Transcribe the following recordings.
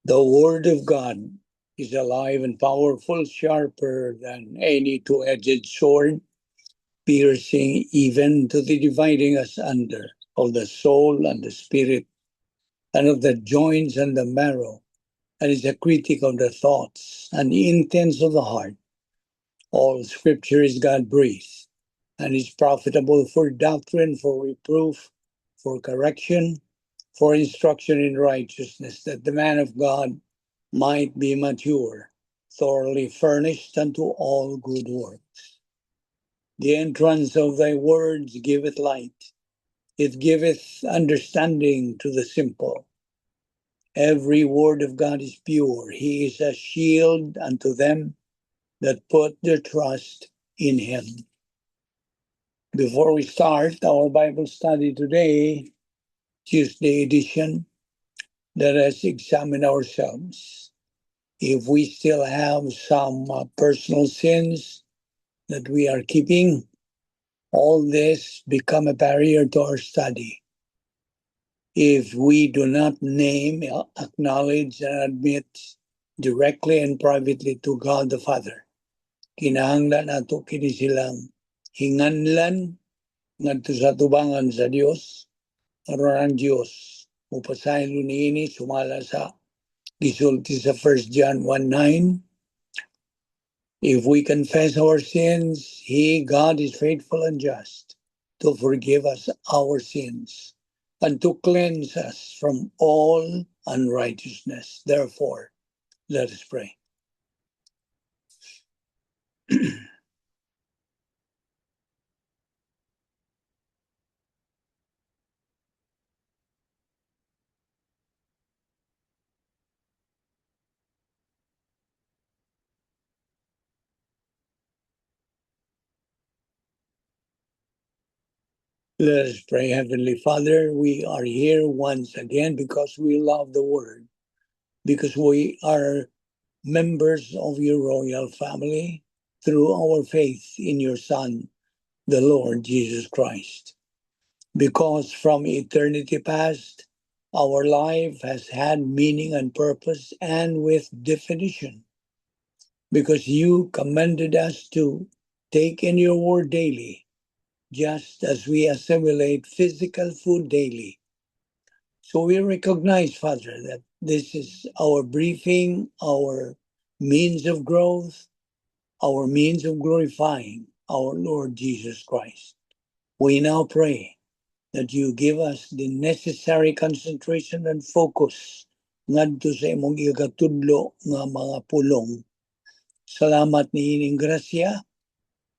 The word of God is alive and powerful, sharper than any two-edged sword, piercing even to the dividing asunder of the soul and the spirit, and of the joints and the marrow, and is a critic of the thoughts and the intents of the heart. All scripture is God breathed and is profitable for doctrine, for reproof, for correction, for instruction in righteousness, that the man of God might be mature, thoroughly furnished unto all good works. The entrance of thy words giveth light, it giveth understanding to the simple. Every word of God is pure. He is a shield unto them that put their trust in him. Before we start our Bible study today, Tuesday edition, let us examine ourselves. If we still have some personal sins that we are keeping, all this become a barrier to our study. If we do not name, acknowledge, and admit directly and privately to God the Father, kinahanglan nato kini silang hinganlan ngadto sa tubangan sa Dios, aron ang Dios mupasaylo niini sumala sa gisulti sa 1 John 1:9. If we confess our sins, He, God, is faithful and just to forgive us our sins and to cleanse us from all unrighteousness. Therefore, let us pray. Let us pray. Heavenly Father, we are here once again because we love the Word, because we are members of your royal family through our faith in your Son, the Lord Jesus Christ. Because from eternity past, our life has had meaning and purpose and with definition. Because you commanded us to take in your word daily, just as we assimilate physical food daily. So we recognize, Father, that this is our briefing, our means of growth, our means of glorifying our Lord Jesus Christ. We now pray that you give us the necessary concentration and focus ngadto sa imong igatudlo nga mga pulong. Salamat niining grasya.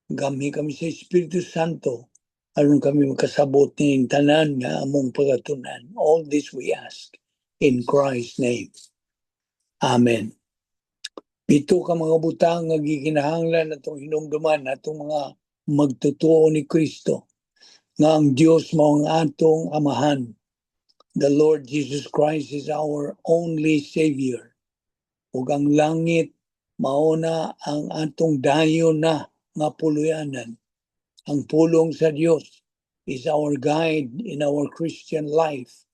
Gamhi kami sa Espiritu Santo aron kami makasabot ning tanan nga among pagatunan. All this we ask in Christ's name. Amen. Pito ka mga butang nga gikinahanglan atong hinumduman atong mga magtutuo ni Kristo, nga ang Dios mao ang atong amahan. The Lord Jesus Christ is our only Savior. Ug ang langit mao na ang atong dayon na nga puluyanan. Ang pulong sa Dios is our guide in our Christian life.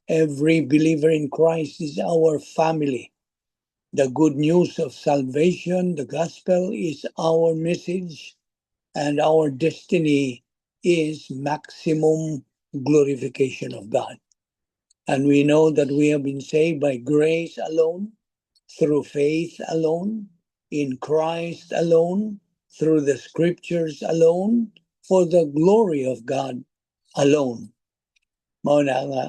Every believer in Christ is our family. The good news of salvation, the gospel, is our message, and our destiny is maximum glorification of God. And we know that we have been saved by grace alone, through faith alone, in Christ alone, through the scriptures alone, for the glory of God alone. Mao na nga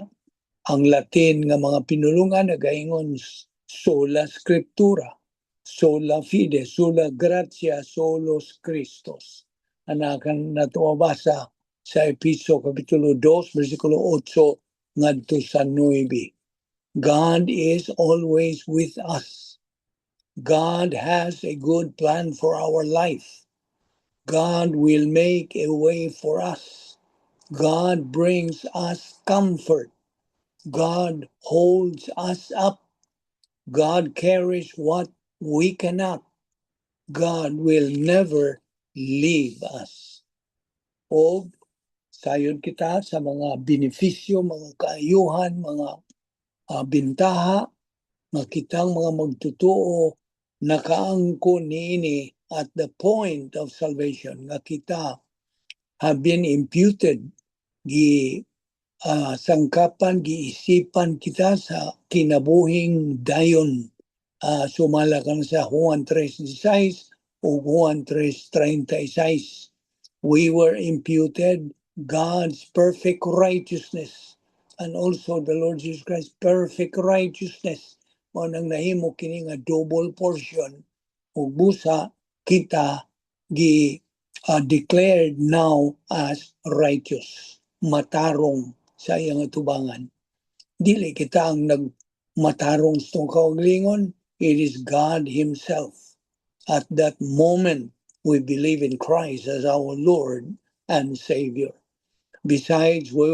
ang Latin nga mga pinulungan nagaingon sola scriptura, sola fide, sola gratia, solus Christus. Anakan nato mabasa sa Episo Kapitulo 2, versikulo 8 ngadto sa 9. God is always with us. God has a good plan for our life. God will make a way for us. God brings us comfort. God holds us up. God carries what we cannot. God will never leave us. O sayod kita sa mga benepisyo, mga kaayuhan, mga bintaha Nga kitang mga magtutuo nakaangkon niini at the point of salvation, nga kita have been imputed, gi sangkapan, giisipan kita sa kinabuhing dayon, sumala kan sa Juan 3:16 o Juan 3:36. We were imputed God's perfect righteousness and also the Lord Jesus Christ's perfect righteousness. Mao nang nahimo kini nga double portion ug busa kita gi declared now as righteous, matarong sa iyang atubangan. Dili kita ang nagmatarong sa atong kaugalingon. It is God himself at that moment we believe in Christ as our Lord and Savior. Besides, we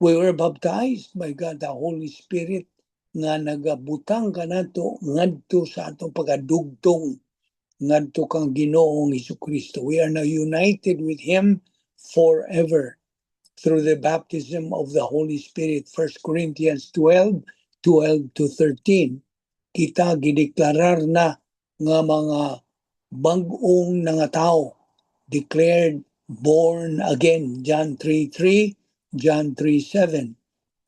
were baptized by God the Holy Spirit nga nagabutang kanato ngadto sa atong pagkadugtong ngadto kang Ginoong Kristo. We are now united with him forever through the baptism of the Holy Spirit. 1 Corinthians 12, 12 to 13. Kita gideklarar na nga mga bag-ong nangatao, declared born again, John 3:3, John 3:7.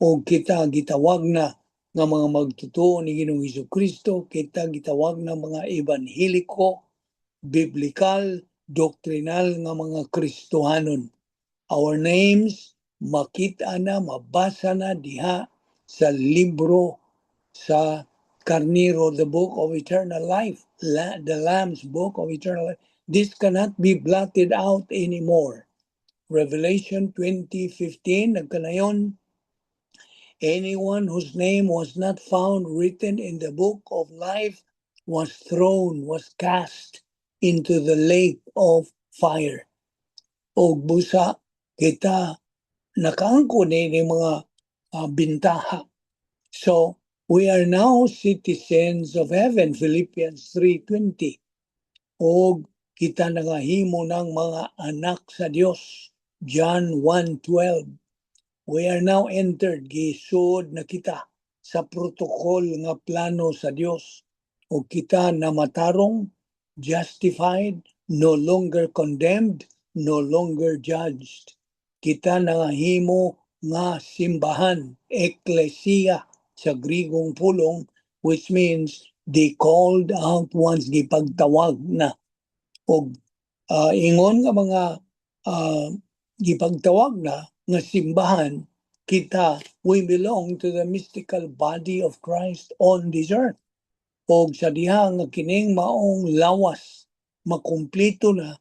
O kita gitawag na nga mga magtutuo ni Ginoong Hesus Kristo, kita gitawag na mga ebangheliko, biblical, doktrinal nga mga Kristohanon. Our names makita na, mabasa na diha sa libro sa Karniro, the book of eternal life, the Lamb's book of eternal life. This cannot be blotted out anymore. Revelation 20:15, nagkanayon, anyone whose name was not found written in the book of life was thrown, was cast into the lake of fire. O busa, kita nakaangko ni mga bintaha. So, we are now citizens of heaven, Philippians 3:20. O kita nangahimo ng mga anak sa Dios, John 1:12. We are now entered, gisud na kita sa protocol nga plano sa Dios. O kita na matarong, justified, no longer condemned, no longer judged. Kita nangahimo nga simbahan, eklesia sa Grigong pulong, which means the called out ones, gipagtawag na. O ingon nga mga gipagtawag na nga simbahan, kita, we belong to the mystical body of Christ on this earth. O sa diha nga kining maong lawas makumplito na,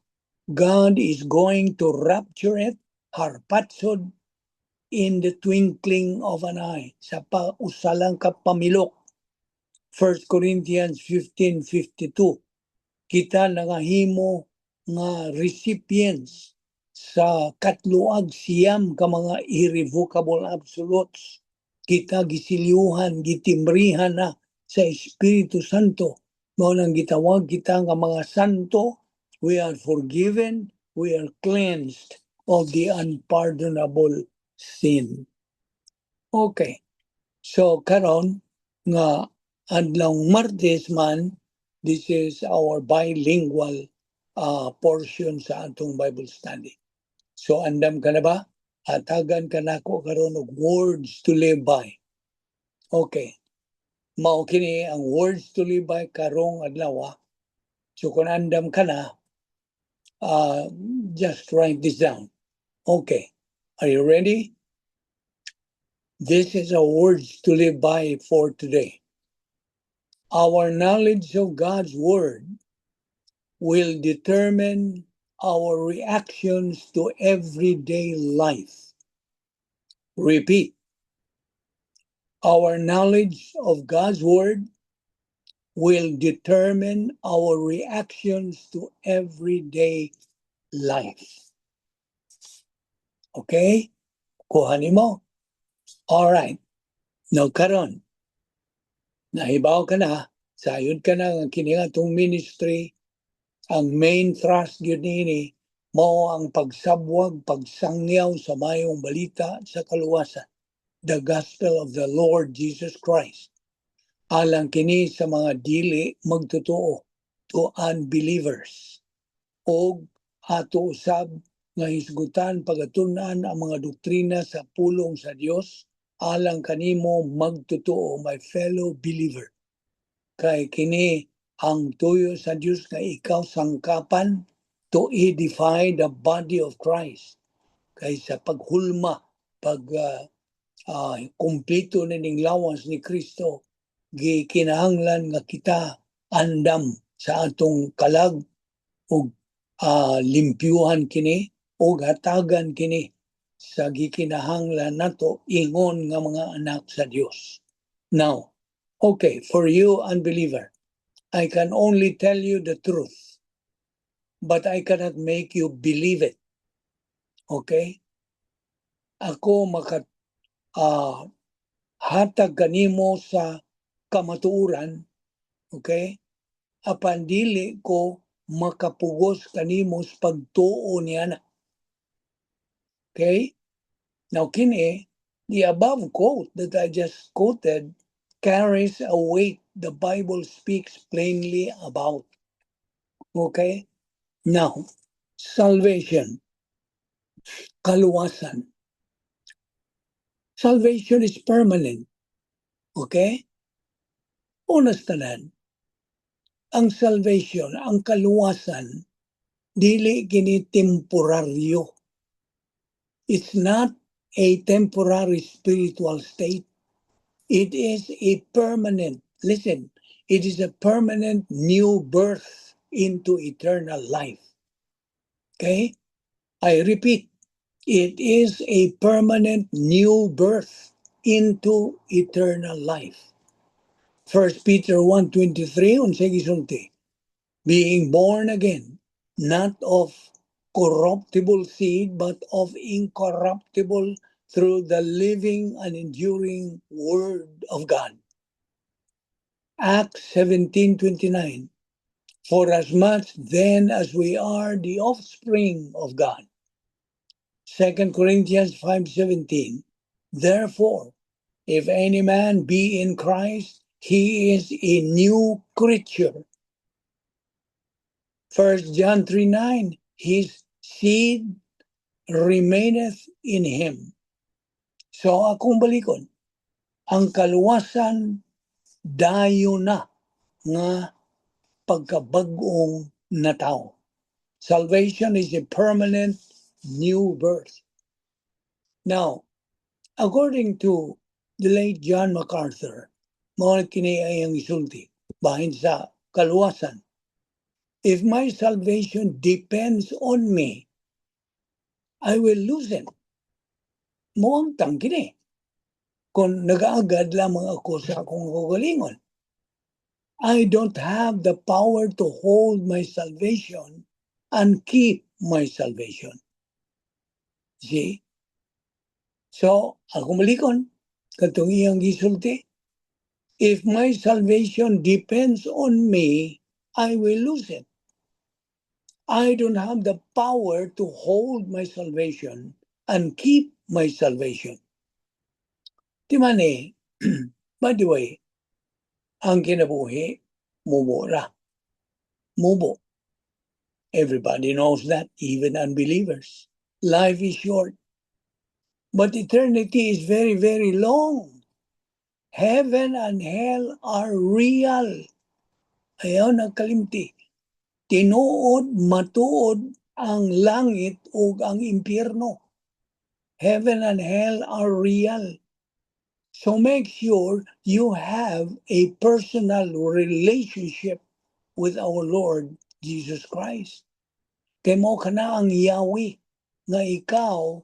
God is going to rapture it, harpazo, in the twinkling of an eye, sa pausalang kapamilok. 1 Corinthians 15:52. Kita nangahimo nga recipients sa 39 ka mga irrevocable absolutes. Kita gisilyuhan, gitimbrihan na sa Espiritu Santo. Mao nang gitawag kita nga mga santo. We are forgiven, we are cleansed of the unpardonable sin. Okay. So karon nga adlaw Martes man, this is our bilingual portion sa atong Bible study. So andam ka na ba? Hatagan ka nako karon og words to live by. Okay. Mao kini ang words to live by karong adlaw. So kung andam ka na, just write this down. Okay. Are you ready? This is our words to live by for today. Our knowledge of God's word will determine our reactions to everyday life. Repeat. Our knowledge of God's word will determine our reactions to everyday life. Okay? Kuha nimo? All right. Now karon, nahibaw ka na, sayod ka na nga kini nga atong ministry, ang main thrust gyud niini mao ang pagsabwag, pagsangyaw sa mayong balita sa kaluwasan, the gospel of the Lord Jesus Christ. Alang kini sa mga dili magtotoo, to unbelievers. Og ato usab nga hisgutan pagatun-an ang mga doktrina sa pulong sa Dios alang kanimo magtotoo, my fellow believer. Kay kini ang tuyo sa Dios nga ikaw sangkapan to edify the body of Christ. Kay sa paghulma, pag kumpleto nining lawas ni Kristo, gikinahanglan nga kita andam sa atong kalag ug limpyuhan kini ug hatagan kini sa gikinahanglan nato ingon nga mga anak sa Dios. Now, okay, for you unbeliever, I can only tell you the truth, but I cannot make you believe it. Okay? Ako maka hatag kanimo sa kamatuoran, okay? Apan dili ko makapugos kanimo sa pagtuo niya na. Okay? Now kini, the above quote that I just quoted carries a weight the Bible speaks plainly about. Okay? Now, salvation. Kaluwasan. Salvation is permanent. Okay? Una sa tanan, ang salvation, ang kaluwasan, dili kini temporaryo. It's not a temporary spiritual state. It is a permanent, listen, it is a permanent new birth into eternal life. Okay? I repeat, it is a permanent new birth into eternal life. 1 Peter 1:23, unsay gisulti? Being born again, not of corruptible seed, but of incorruptible through the living and enduring word of God. Acts 17:29. For as much then as we are the offspring of God. 2 Corinthians 5:17. Therefore, if any man be in Christ, he is a new creature. 1 John 3:9. His seed remaineth in him. So akong balikon, ang kaluwasan dayon na nga pagkabag-ong natawo. Salvation is a permanent new birth. Now, according to the late John MacArthur, mao kini ay ang isulti bahin sa kaluwasan. If my salvation depends on me, I will lose it. Moangtang kini. Kung nagaagad lamang ako sa akong kaugalingon. I don't have the power to hold my salvation and keep my salvation. See? So, ako malikon, katong iyang gisulti, if my salvation depends on me, I will lose it. I don't have the power to hold my salvation and keep my salvation. Di man eh, by the way, ang kinabuhi, mubo ra. Mubo. Everybody knows that, even unbelievers. Life is short. But eternity is very, very long. Heaven and hell are real. Ayaw nagkalimti. Tinuod, matuod ang langit ug ang impyerno. Heaven and hell are real. So make sure you have a personal relationship with our Lord Jesus Christ. Kay mao kana ang yawi nga ikaw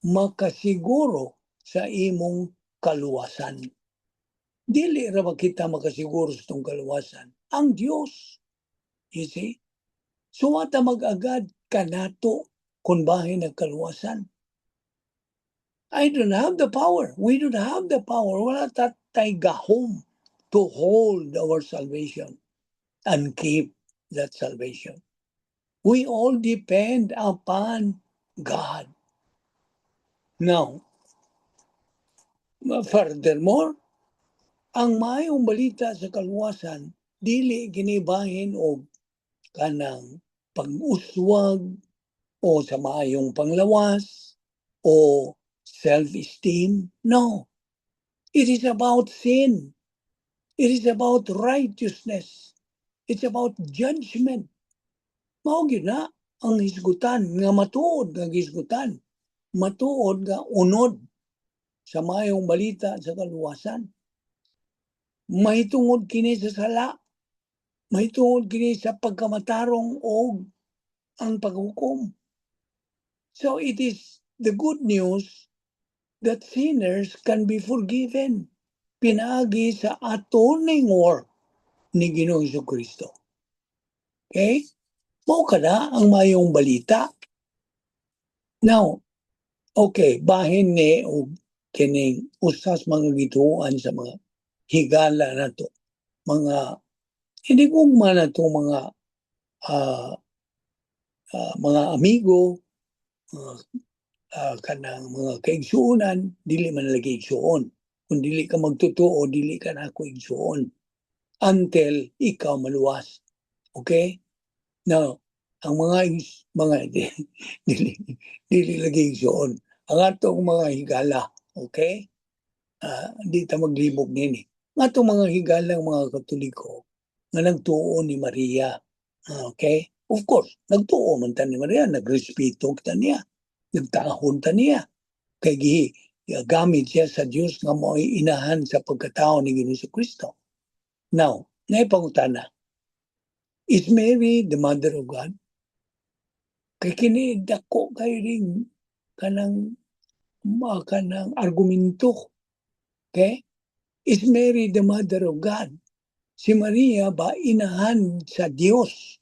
makasiguro sa imong kaluwasan. Dili ra ba kita makasiguro sa atong kaluwasan? Ang Dios. You see? So wa ta mag-agad kanato kung bahin ang kaluwasan. I don't have the power. We don't have the power. Wala ta tay gahom to hold our salvation and keep that salvation. We all depend upon God. Now, furthermore, Ang maayong balita sa kaluwasan, dili kini bahin og kanang pag-uswag o sa maayong panglawas o self-esteem. No. It is about sin. It is about righteousness. It's about judgment. Mao gyud na ang hisgutan nga matuod nga hisgutan. Matuod nga unod sa maayong balita sa kaluwasan. Mahitungod kini sa sala. Mahitungod kini sa pagkamatarong og ang paghukom. So it is the good news that sinners can be forgiven pinaagi sa atoning work ni Ginoong Kristo. Okay? Mao kana ang maayong balita. Now, okay, bahin ni og kining usas mga gituoan sa mga higala nato. Mga hinigugma nato, mga mga amigo, kanang mga kaigsuonan, dili man lagi igsuon. Kung dili ka magtotoo, dili ka nako igsuon until ikaw maluwas. Okay? Now, ang mga dili lagi igsuon. Ang atong mga higala, okay? Di ta maglibog nini. Ang atong mga higalang mga Katoliko nga nagtuo ni Maria. Okay? Of course, nagtuo man ta ni Maria, nagrespeto ta niya, nagtaahon ta niya. Kay gamit siya sa Dios nga mo'y inahan sa pagkatao ni Ginoong Kristo. Now, naipangutana, is Mary the mother of God? Kay kini dako kay ring kanang argumento. Okay? Is Mary the mother of God? Si Maria ba inahan sa Dios?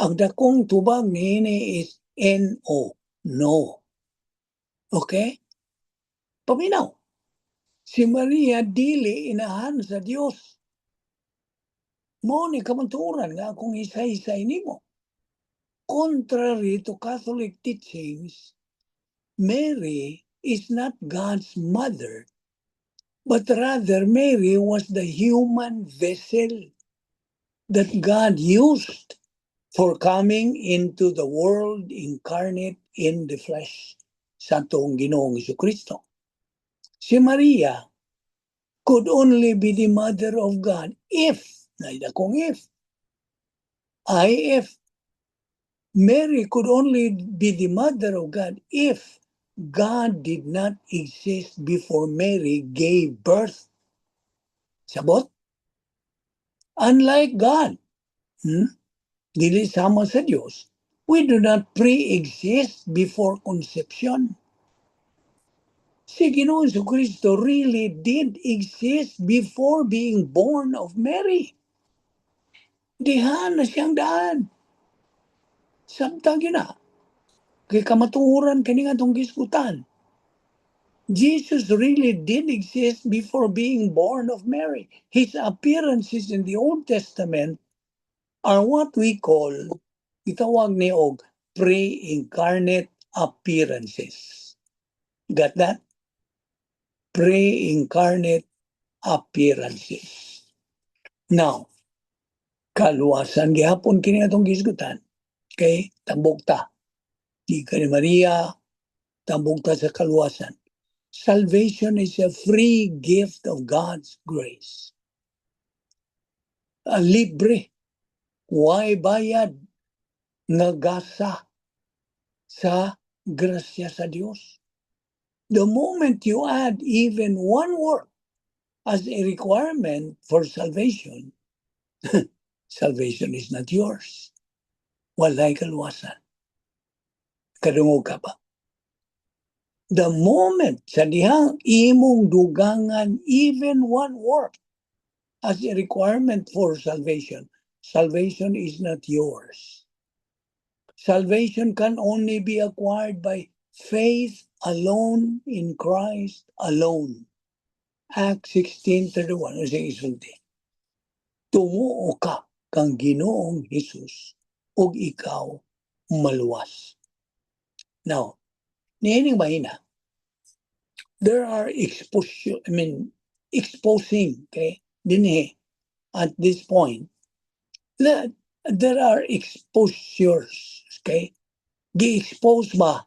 Ang dakong tubag niini is NO. No. Okay? Paminaw. Si Maria dili inahan sa Dios. Mao ni kamatuoran nga akong isay-isay nimo. Contrary to Catholic teachings, Mary is not God's mother, but rather Mary was the human vessel that God used for coming into the world incarnate in the flesh sa atong Ginoong Kristo. Si Maria could only be the mother of God if, naida kong if, I if, Mary could only be the mother of God if God did not exist before Mary gave birth. Sabot? Unlike God, Dili sama sa Diyos, we do not pre-exist before conception. Si Ginoong Kristo really did exist before being born of Mary. Diha na siyang daan. Samtang yun na. Kay kamatuoran kini nga atong gisgutan. Jesus really did exist before being born of Mary. His appearances in the Old Testament are what we call, gitawag ni og pre-incarnate appearances. Got that? Pre-incarnate appearances. Now, kaluwasan gihapon kini atong gisgutan. Okay? Tambok ta. Di ka ni Maria, tambok ta sa kaluwasan. Salvation is a free gift of God's grace. Libre. Way bayad nga gasa sa grasya sa Dios. The moment you add even one work as a requirement for salvation, salvation is not yours. Walay kaluwasan. Kadungog ka ba? The moment sa dihang imong dugangan even one work as a requirement for salvation, salvation is not yours. Salvation can only be acquired by faith alone in Christ alone. Acts 16:31. Ano siyang isulti? Tumuo ka kang Ginoong Jesus ug ikaw maluwas. Now, niining mahina, there are exposure, I mean, exposing, okay, dinhi at this point, that there are exposures, okay? Gi-expose ba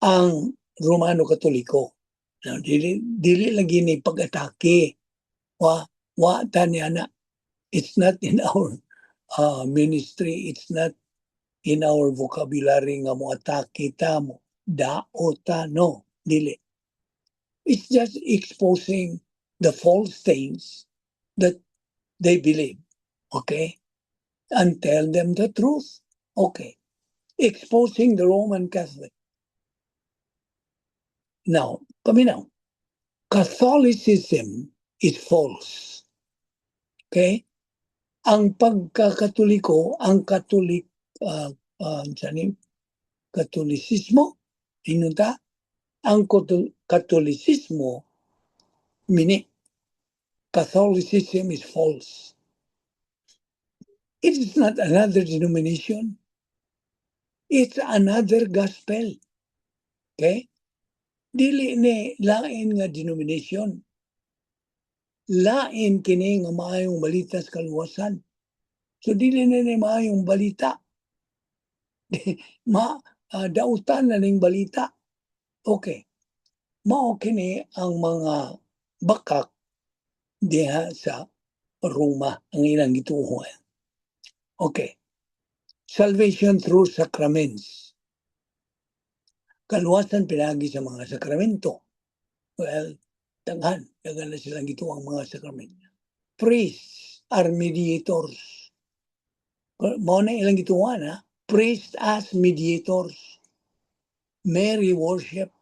ang Romano Katoliko? No, dili lagi ni pag-atake. Wa ta niya na. It's not in our ministry, it's not in our vocabulary nga mo atake ta mo dao ta, no, dili. It's just exposing the false things that they believe, okay? And tell them the truth. Okay. Exposing the Roman Catholic. Now, paminaw. Catholicism is false. Okay? Ang pagkakatoliko, ang Katolik, saan Katolisismo, inunta, ang Katolisismo, mini, Catholicism is false. It is not another denomination. It's another gospel. Okay? Dili ni lain nga denomination. Lain kini nga maayong balita sa kaluwasan. So dili na ni maayong balita. Ma dautan na ning balita. Okay. Mao kini ang mga bakak diha sa Roma ang ilang gituohan. Okay. Salvation through sacraments. Kaluwasan pinagi sa mga sakramento. Well, daghan na silang gituo ang mga sakramento. Priests are mediators. Mao na ilang gituohan ha. Priests as mediators. Mary worship.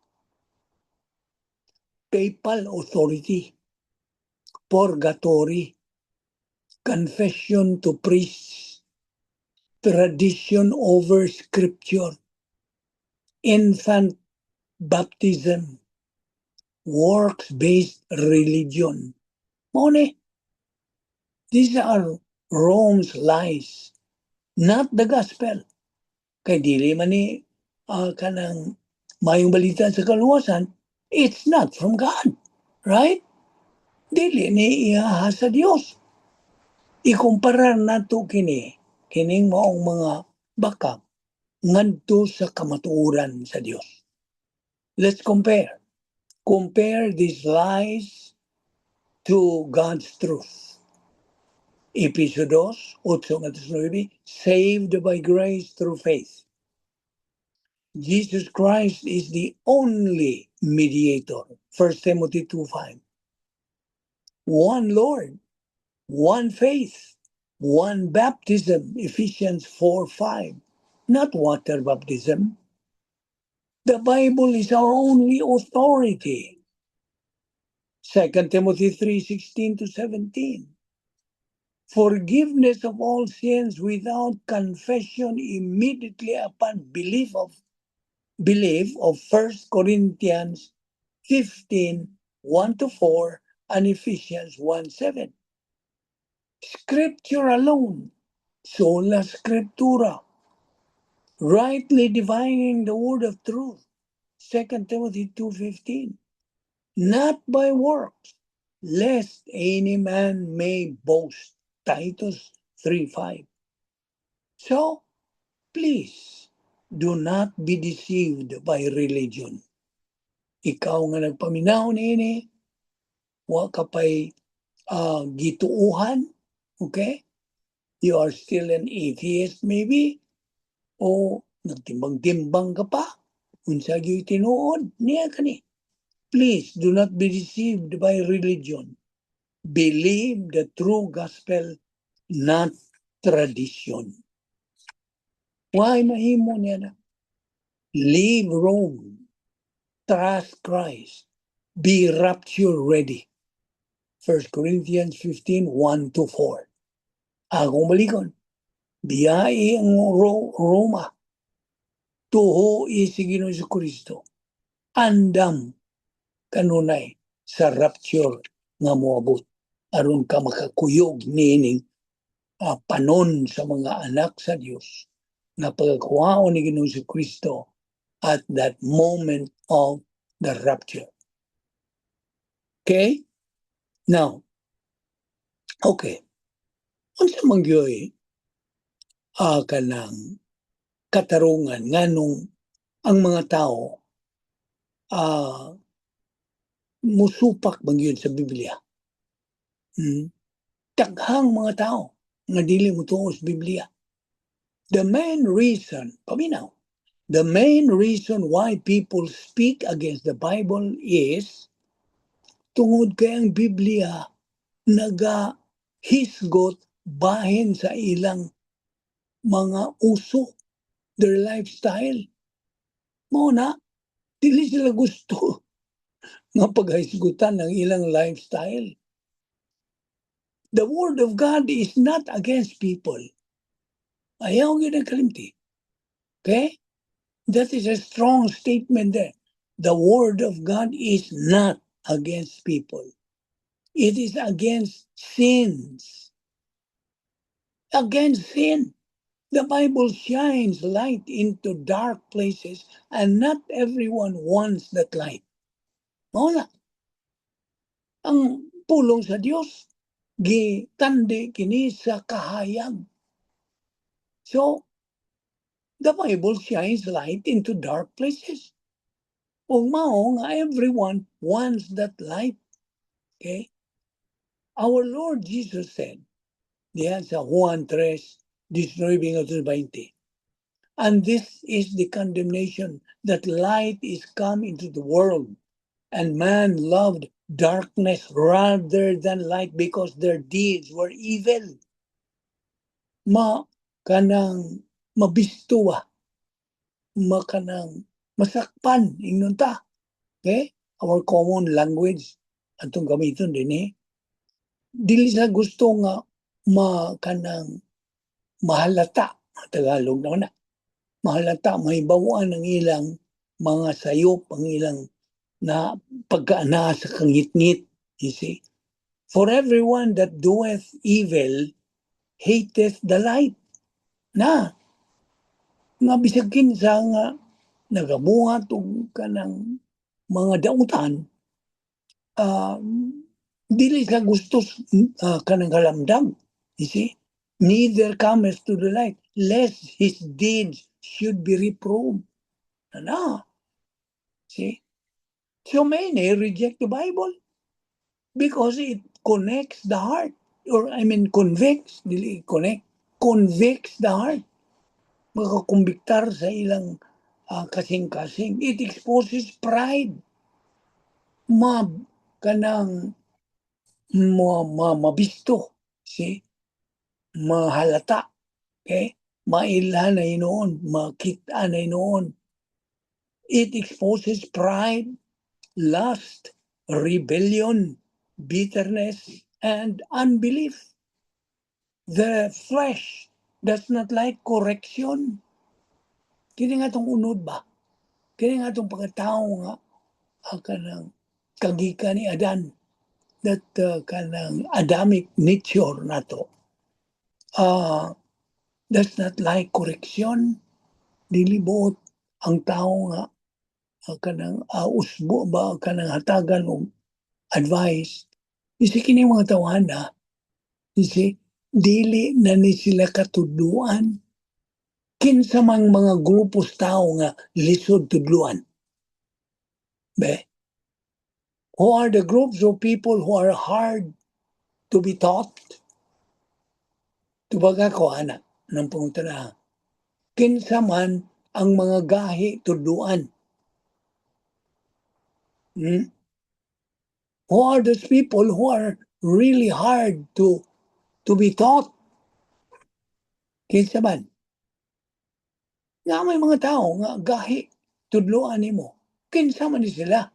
Papal authority. Purgatory. Confession to priests. Tradition over scripture. Infant baptism. Works-based religion. Mao ni. These are Rome's lies, not the gospel. Kay dili man ni kanang mayong balita sa kaluwasan, it's not from God. Right? Dili ni iya sa Dios. Ikumparar nato kini, kining maong mga bakak ngadto sa kamatuoran sa Dios. Let's compare. Compare these lies to God's truth. Episo 2, 8 ngadto sa 9, saved by grace through faith. Jesus Christ is the only mediator. 1 Timothy 2:5. One Lord, one faith, one baptism, Ephesians 4:5. Not water baptism. The Bible is our only authority. 2 Timothy 3:16 to 17. Forgiveness of all sins without confession immediately upon belief of 1 Corinthians 15, 1 to 4, and Ephesians 1:7. Scripture alone, sola scriptura, rightly dividing the word of truth, 2 Timothy 2:15. Not by works, lest any man may boast, Titus 3:5. So, please, do not be deceived by religion. Ikaw nga nagpaminaw niini, wa ka pa'y gituuhan, okay? You are still an atheist maybe, o nagtimbang-timbang ka pa, unsa gyud tinuod niya kani. Please do not be deceived by religion. Believe the true gospel, not tradition. Why mahimo niya na? Leave Rome. Trust Christ. Be rapture ready. 1 Corinthians 15, 1 to 4. Akong balikon. Biyai ang Roma. Tuo si Ginoong Kristo. Andam kanunay sa rapture nga moabot aron ka makakuyog niining panon sa mga anak sa Dios nga pagkakuhaon ni Ginoong Kristo at that moment of the rapture. Okay? Now, okay. Unsa man gyoy kanang katarungan nganong ang mga tao musupak man gyud sa Biblia? Daghang mga tao nga dili motuo sa Biblia. The main reason, paminaw, the main reason why people speak against the Bible is tungod kay ang Biblia naga hisgot bahin sa ilang mga uso, their lifestyle. Mao na, dili sila gusto nga paghisgutan ng ilang lifestyle. The Word of God is not against people. Ayaw gyud ang kalimti. Okay? That is a strong statement there. The Word of God is not against people. It is against sins. Against sin. The Bible shines light into dark places, and not everyone wants that light. Mao na. Ang pulong sa Dios gitandi kini sa kahayag. So, the Bible shines light into dark places. Ug mao nga everyone wants that light. Okay? Our Lord Jesus said, diyan sa Juan 3, 19 ngadto 20, "And this is the condemnation, that light is come into the world, and man loved darkness rather than light because their deeds were evil." Ma kanang mabisto ba? Ma kanang masakpan ingnon ta. Okay? Our common language atong gamiton din eh. Dili sa gusto nga ma kanang mahalata, Tagalog na na. Mahalata, mahibaw-an ang ilang mga sayop, ang ilang na pagkaana sa kangitngit. You see? "For everyone that doeth evil hateth the light." Na, nga bisag kinsa nga nagabuhat og kanang mga dautan, dili sa gusto kanang kalamdam. You see? "Neither cometh to the light, lest his deeds should be reproved." Ano? See? So many reject the Bible because it connects the heart. Or I mean, convicts, dili connect, convicts the heart. Makakumbiktar sa ilang kasing-kasing. It exposes pride. Ma kanang ma, ma mabisto. See? Mahalata. Okay? Mailhan na hinuon, makita na hinuon. It exposes pride, lust, rebellion, bitterness, and unbelief. The flesh does not like correction. Kini nga tong unod ba? Kini nga tong pagkatao nga kanang kagikan ni Adan, that kanang Adamic nature nato does not like correction. Dili buot ang tao nga kanang usbo ba, kanang hatagan og advice. You see, kini mga tawhana, you see, dili na ni sila katudluan. Kinsa mang mga grupo sa tao nga lisod tudluan? Be? Who are the groups of people who are hard to be taught? Tubag ako, ana, ng pangutana. Kinsa man ang mga gahi tudluan? Hmm? Who are those people who are really hard to be taught? Kinsa man? Nga may mga tao nga gahi tudluan nimo. Kinsa man ni sila?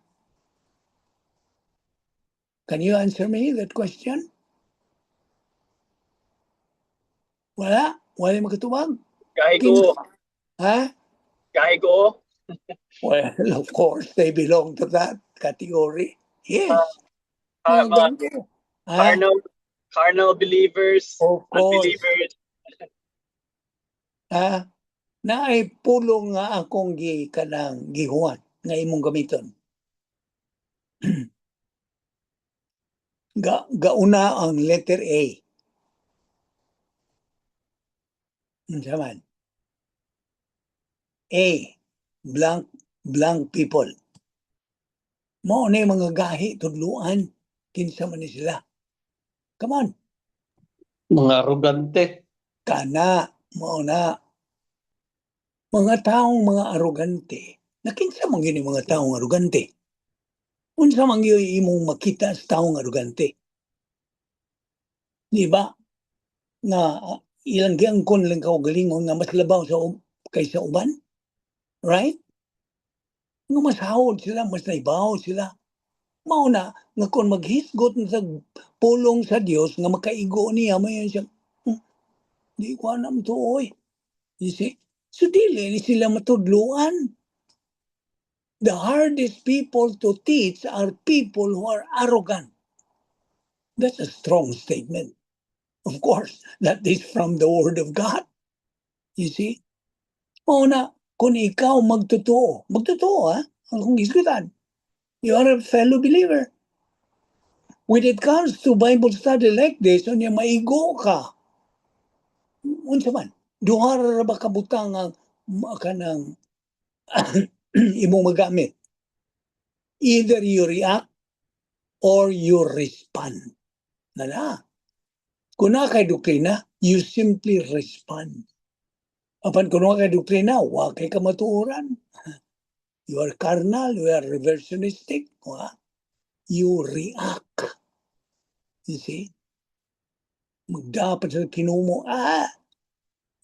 Can you answer me that question? Wala? Wala makatubag? Gahi ko. Ha? Gahi ko. Well, of course, they belong to that category. Yes. Mga Mga gago. Ha? carnal believers, Of course. unbelievers. Ha? Naay pulong nga akong gi kanang gihuwat nga imong gamiton. Gauna ang letter A. Unsa man? A blank blank people. Mao na yung mga gahi tudluan kinsa man ni sila. Come on. Mga arugante. Kana mao na mga taong mga arugante. Na kinsa man gyud ni mga taong arugante? Unsa man gyud imong makita sa taong arugante? Di ba? Nga ilang giangkon lang kaugalingon nga mas labaw sa kaysa uban? Right? Nga mas hawod sila, mas naibaw sila. Mao na nga kung maghisgot na sa pulong sa Dios nga makaigo niya, mayon siya, "Di ko alam to, oy." You see? So dili ni sila matudluan. The hardest people to teach are people who are arrogant. That's a strong statement. Of course, that is from the Word of God. You see? Mao na, kung ikaw magtotoo, magtotoo ha, ang kung hisgutan, you are a fellow believer. When it comes to Bible study like this, unya maigo ka. Unsa man? Duha ra ba ka butang ang kanang imong magamit? Either you react or you respond. Na na. Kung naa kay doktrina, you simply respond. Apan kung wa kay doktrina, wa kay kamatuoran. You are carnal, you are reversionistic. Wa? You react. You see? Magdapat sa kinumo,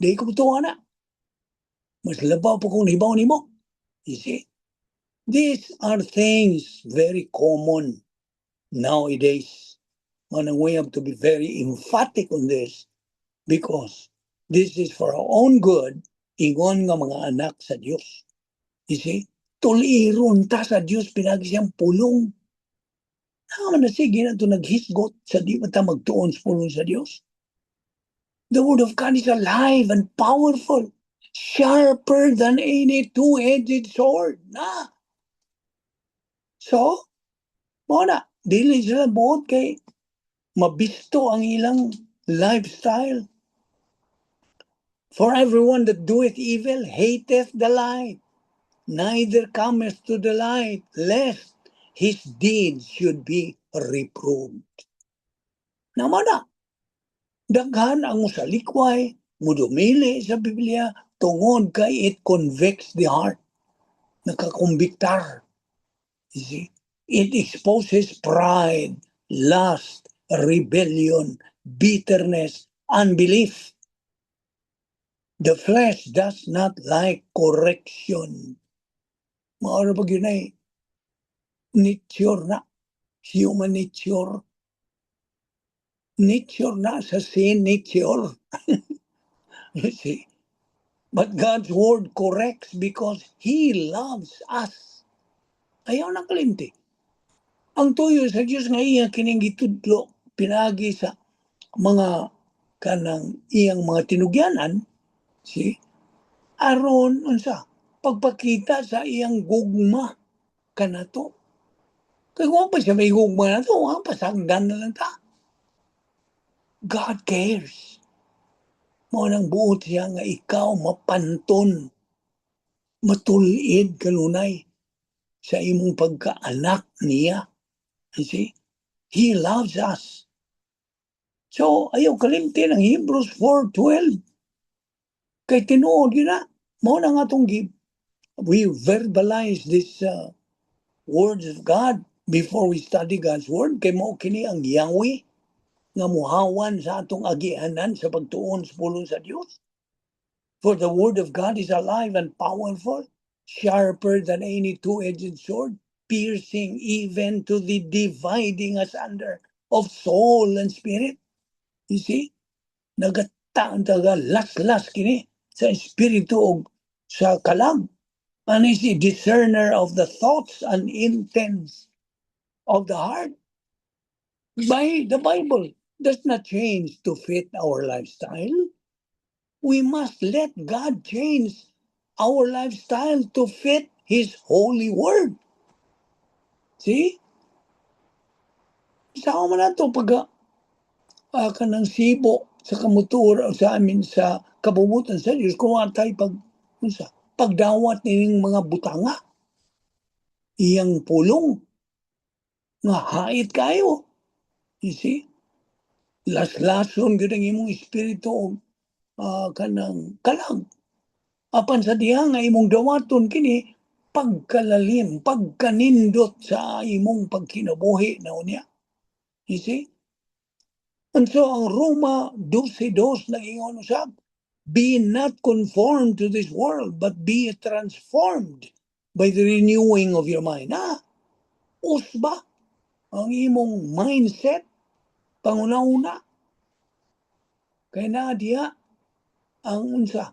di ko mutuo na. Mas labaw pa kung hibaw nimo. You see? These are things very common nowadays. And we have to be very emphatic on this because this is for our own good, ingon nga mga anak sa Dios. You see? Tuliron ta sa Dios pinagi siyang pulong. Naman na sige na ito naghisgot sa di man ta magtuon sa pulong sa Dios. The Word of God is alive and powerful, sharper than any two-edged sword. Na. So, mao na, dili sila buot kay mabisto ang ilang lifestyle. For everyone that doeth evil hateth the light, neither cometh to the light, lest his deeds should be reproved. Namo na, daghan ang musalikway, mudumili sa Biblia, tungod kay it convicts the heart. Nakakumbiktar. You see? It exposes pride, lust, rebellion, bitterness, unbelief. The flesh does not like correction. Mao ra gyud ay nature na. Human nature. Nature na sa sin nature. You see? But God's Word corrects because He loves us. Ayaw na kalimti. Ang tuyo sa Diyos nga iya kining gitudlo pinagi sa mga kanang iyang mga tinugyanan, si aron unsa pagpakita sa iyang gugma kanato. Kay kung pa siya may gugma nato, wa pasagdan na lang ta. God cares. Mao nang buot siya nga ikaw mapanton, matulid kanunay sa imong pagkaanak niya. You see? He loves us. So, ayaw kalimti ng Hebrews 4:12. Kay tinuod yun na. Mao na nga itong we verbalize this words of God before we study God's Word. Kay mao kini ang Yahweh nga muhawan sa atong agianan sa pagtuon sa pulong sa Dios. For the Word of God is alive and powerful, sharper than any two-edged sword, piercing even to the dividing asunder of soul and spirit. You see? Nagata taga las-las kini sa espiritu og sa kalag. And is a discerner of the thoughts and intents of the heart. By the Bible does not change to fit our lifestyle. We must let God change our lifestyle to fit His holy Word. See? Sa man nato pag kanang sibo sa kamutuor sa amin sa kabumutan sa Diyos kung atay pag unsa pagdawat nining mga butanga, iyang pulong nga hait kayo. You see, laslason gyud ang imong espiritu og kanang kalag. Apan sa diha nga imong dawaton kini, pagkalalim, pagkanindot sa imong pagkinabuhi na unya. You see? And so ang Roma 12.2 nag-ingon usab, "Be not conformed to this world, but be transformed by the renewing of your mind." Ah, usba ang imong mindset, panguna-una. Kay naa diha ang unsa,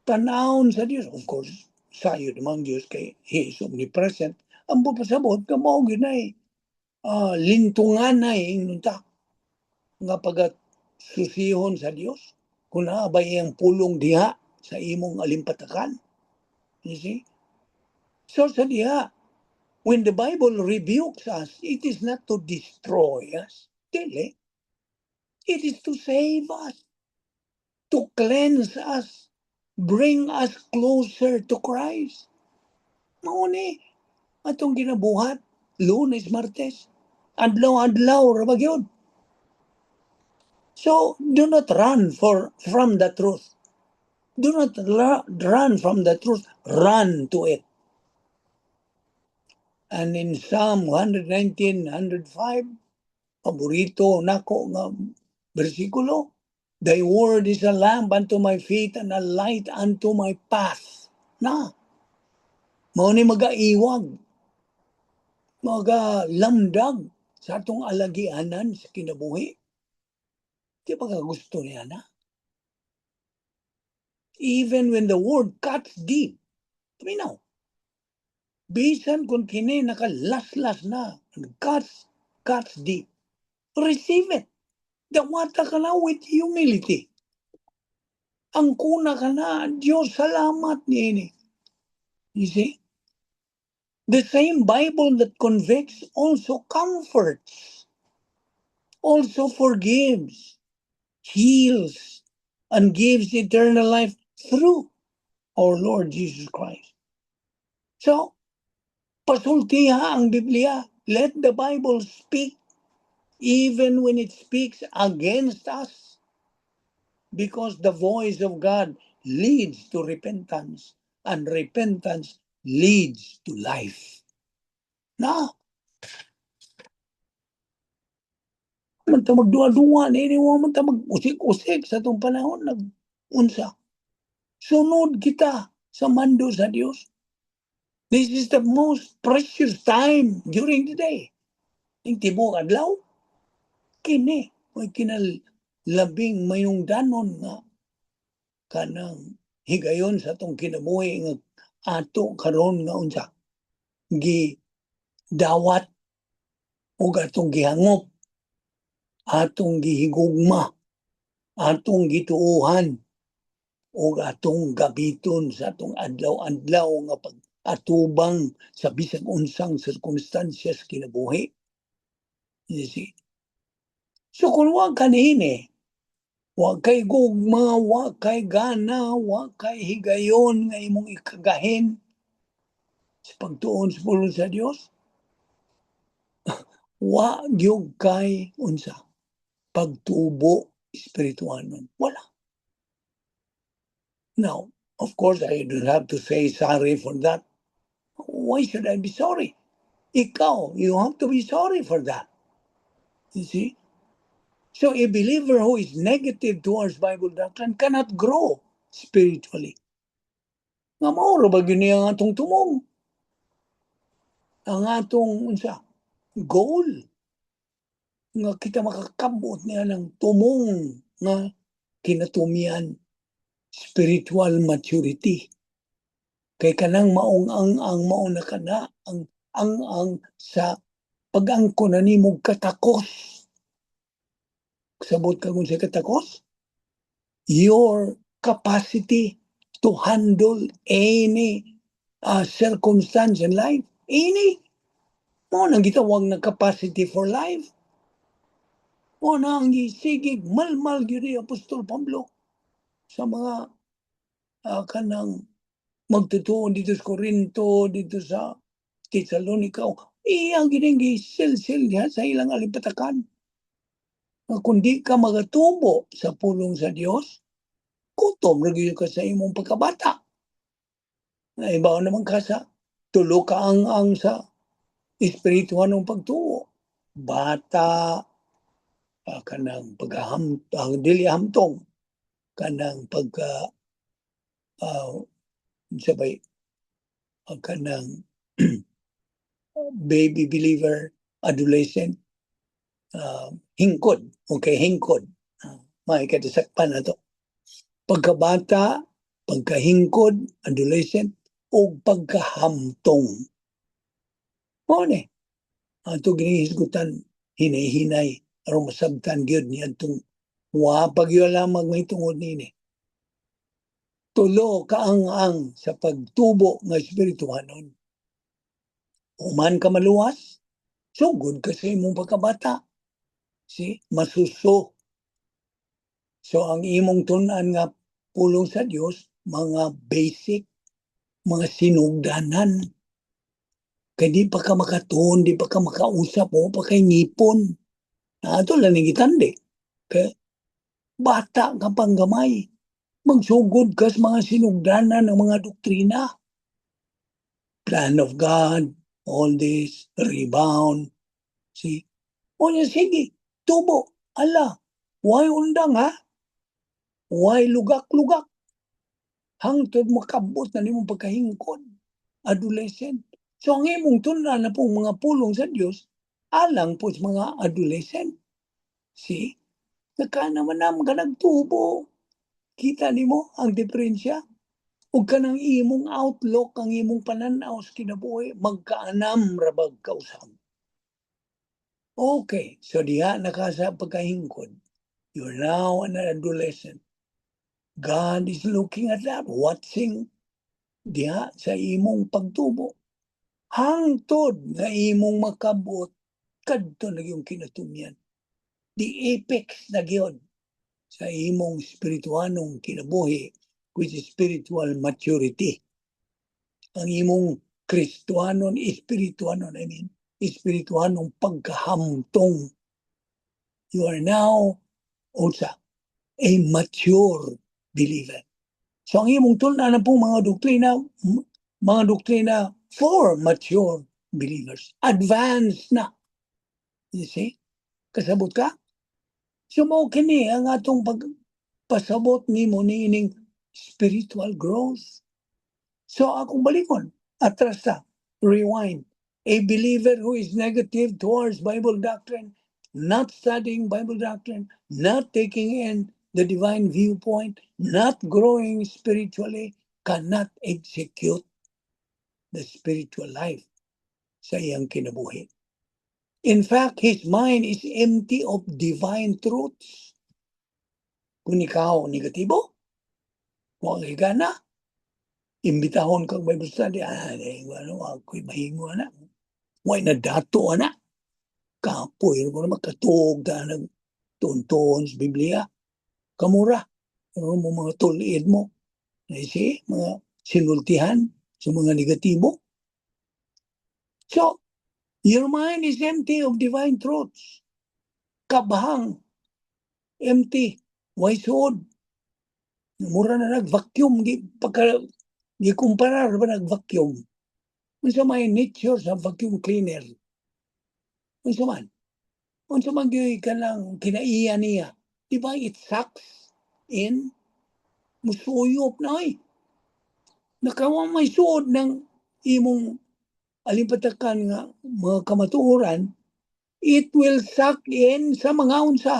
tanawon sa Dios. Of course, sayo naman Dios kay He is omnipresent. Ang pasabot ka mao gyud nay lintungan na ingnon ta nga pagkat susihon sa Dios kung naa ba iyang pulong diha sa imong alimpatakan. You see? So sa diha, when the Bible rebukes us, it is not to destroy us. Dili. It is to save us, to cleanse us, bring us closer to Christ. Mao ni atong ginabuhat Lunes, Martes, adlaw-adlaw ra ba gyud. So do not run for from the truth. Do not run from the truth, run to it. And in Psalm 119, 105, paborito nako nga bersikulo, "Thy word is a lamp unto my feet and a light unto my path." Na, mao ni magaiwag, magalamdag sa atong alagianan sa kinabuhi. Di ba ka gusto niya na? Even when the word cuts deep, paminaw. Bisan kung kini nakalaslas na, and cuts deep, receive it. Dawata ka na with humility. Ang kuna ka na, Diyos, salamat niini. You see? The same Bible that convicts also comforts, also forgives, heals, and gives eternal life through our Lord Jesus Christ. So, pasultiha ang Biblia. Let the Bible speak even when it speaks against us. Because the voice of God leads to repentance, and repentance leads to life. Na, man ta magduwa-duwa ni wa man ta mag-usik-usik sa atong panahon nag unsa. Sunod kita sa mando sa Dios. This is the most precious time during the day. Ing tibuok adlaw, kini may kinalabing mayungdanon nga kanang higayon sa atong kinabuhi nga ato karon nga unsa gi dawat ug atong gihangop, atong gihigugma, atong gituohan ug atong gabiton sa atong adlaw-adlaw nga pag-atubang sa bisag unsang sirkumstansya sa kinabuhi. You see? So kung wa ka niini, wa kay gugma, wa kay gana, wa kay higayon nga imong ikagahin sa pagtuon sa pulong sa Dios, wa gyud kay unsa pagtubo espiritualnon. Wala. Now, of course, I don't have to say sorry for that. Why should I be sorry? Ikaw, you have to be sorry for that. You see? So a believer who is negative towards Bible doctrine cannot grow spiritually. Nga mao ra ba gyud niya ang atong tumong? Ang atong unsa? Goal. Nga kita makakabot niya ng tumong nga kinatumian, spiritual maturity. Kay kanang maong ang mao na kana ang sa pag-angko na nimo katakos. Sabot ka kung sa katakos? Your capacity to handle any circumstance in life. Any. Mao nang gitawag na capacity for life. Mao na ang gisigig malmal gyud ni Apostol Pablo sa mga kanang magtutuon dito sa Corinto, dito sa Thessalonica. Iyang gining gisilsil diha sa ilang alipatakan. Nga kung di ka magatubo sa pulong sa Dios, gutom ra gyud ka sa imong pagkabata. Naibaw naman ka sa tulo ka ang sa espirituhanong pagtuo. Bata, kanang pagkaham, ang dili hamtong, kanang pagka sabay kanang baby believer, adolescent, hingkod, okay, hingkod. May katasakpan na to. Pagkabata, pagkahingkod, adolescent, o pagkahamtong. Mao ni. Ato ginihisgutan, hinay-hinay, aron masabtan gyud ni atong wa pag lamang may tungod nini. Tulo kaang-ang sa pagtubo nga espirituhanon. Human ka maluwas, sugod ka sa imong pagkabata. Si masuso. So ang imong tun-an nga pulong sa Dios, mga basic, mga sinugdanan. Kay di pa ka makatuon, di pa ka makausap, o pa kay ngipon. Ato lang ning gitandi. Kay bata ka pang gamay. Magsugod ka sa mga sinugdanan ng mga doktrina. Plan of God, all this, rebound. See? O niya, sige, tubo, ala, why undang ha? Why lugak-lugak? Hangtod makabot na nimong pagkahingkod. Adolescent. So ang imong tun-an na pong mga pulong sa Dios alang po sa mga adolescent. See? Naka naman na ka nagtubo. Kita nimo ang diferensya? Ug kanang imong outlook, ang imong pananaw sa kinabuhi, magkaanam ra bag kausab. Okay, so diha na ka sa pagkahingkod. You're now an adolescent. God is looking at that, watching diha sa imong pagtubo. Hangtod nga imong makabot kadto na yung kinatumyan. The apex na gyud sa imong espirituanong kinabuhi, which is spiritual maturity. Ang imong Kristuanon, espirituanon, I mean, espirituanong pagkahamtong. You are now also a mature believer. So ang imong tun-an na pong mga doktrina for mature believers. Advanced na. You see? Kasabot ka? So mao kini ang atong pagpasabot nimo niining spiritual growth. So akong balikon, atras ta, rewind. A believer who is negative towards Bible doctrine, not studying Bible doctrine, not taking in the divine viewpoint, not growing spiritually, cannot execute the spiritual life sa iyang kinabuhi. In fact, his mind is empty of divine truths. Kung ikaw negatibo, wa kay gana, imbitahon kang Bible study, di, ano, ako'y mahingo na. Way na dato ana. Kapoy ko na makatuog ta nag tuon sa Biblia. Kamura. Ano mo mga tulid mo. You see, mga sinultihan sa mga negatibo. So, your mind is empty of divine truths. Kabahang. Empty. Way suod. Mura na nag-vacuum. Gi, pagka, gikumparar ba nag-vacuum? Unsa may nature sa vacuum cleaner? Unsa man? Unsa man gyud kanang kinaiya niya? Di ba it sucks in? Musuyop na ay. Nakawa may suod ng imong alimpatakan nga mga kamatuoran, it will suck in sa mga unsa.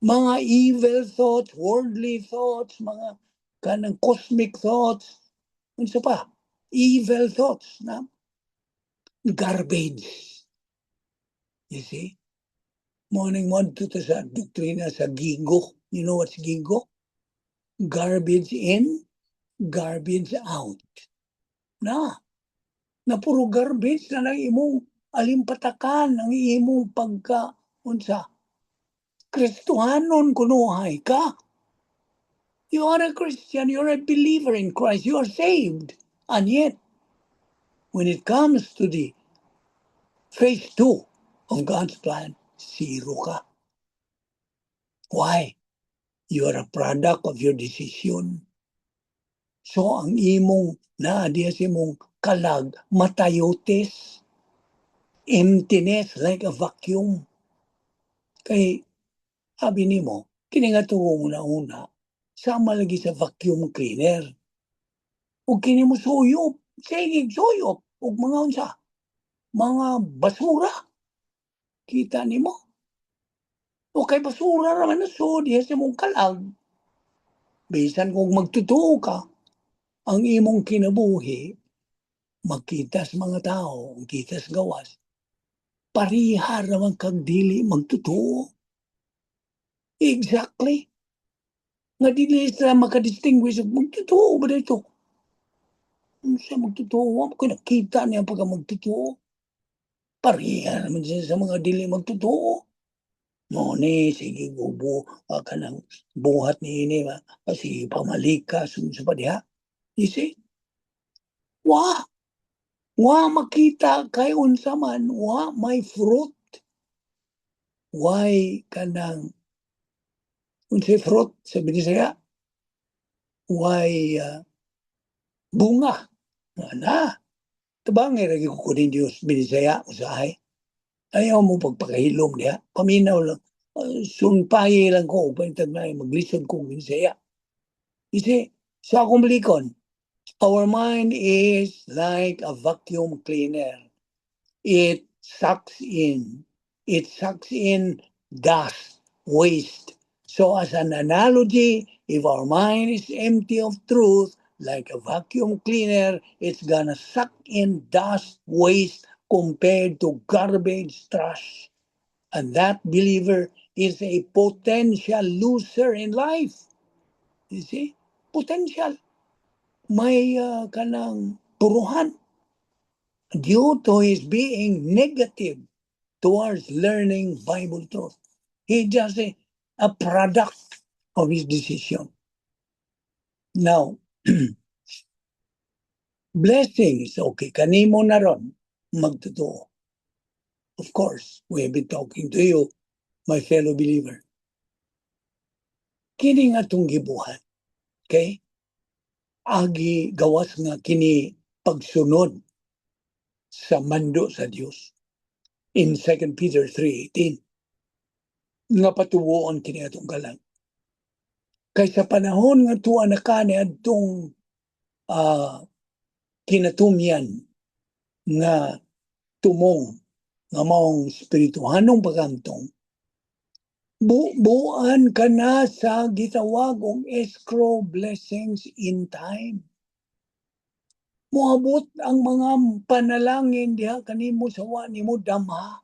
Mga evil thoughts, worldly thoughts, mga kanang cosmic thoughts, unsa pa? Evil thoughts na garbage. You see? Morning mo to sa doktrina sa gigo. You know what's gigo? Garbage in, garbage out. Na puro garbage na lang imong Alimpatakan ang imong pagka unsa Kristohanon kunuhay ka. You are a Christian, you're a believer in Christ, you are saved. And yet, when it comes to the phase two of God's plan, zero ka. Why? You are a product of your decision. So, ang imong naa diya sa imong kalag, matayotes, emptiness like a vacuum. Kay, sabi nimo, kini nga tuong una-una, sama lagi sa vacuum cleaner. Ug kini mo suyop, sige suyop, ug mga unsa, mga basura. Kita nimo? O kay basura raman na so diha sa imong kalag. Bisan kung magtotoo ka, ang imong kinabuhi, makita sa mga tao, kita sa gawas, pareha raman kag dili magtotoo. Exactly. Nga dili sila makadistinguish og magtotoo ba dito? Unsa magtotoo? Wa ko nakita niya pagka magtotoo. Pareha naman siya sa mga dili magtotoo. Mo ni sige gubo kanang buhat ni ini ba sige pamalikas unsa pa diha. You see? Wa wa makita kay unsa man, wa may fruit. Why kanang unsay fruit sa Binisaya? Why bunga. Ana. Tabangay ra gyud ko ning Dios Binisaya usahay. Ayaw mo pagpakahilom diha. Paminaw lang. Sunpayi lang ko upang na maglisod ko Binisaya. You see, sa akong balikon, our mind is like a vacuum cleaner. It sucks in. It sucks in dust, waste. So as an analogy, if our mind is empty of truth, like a vacuum cleaner, it's gonna suck in dust, waste, compared to garbage, trash. And that believer is a potential loser in life. You see? Potential. May kanang puruhan due to his being negative towards learning Bible truth. He just a product of his decision. Now, blessings, okay, kanimo na ron, magtotoo. Of course, we have been talking to you, my fellow believer. Kini nga itong gibuhat, okay? Agi gawas nga kini pagsunod sa mando sa Dios. In 2 Peter 3:18 nga patuwoon kini atong kalag. Kay sa panahon nga tuwa na ka ni adtong kinatumyan nga tumong nga maong espirituhanong pagantong, bubuan ka na sa gitawag og escrow blessings in time. Moabot ang mga panalangin diha kanimo sa wa nimo damha.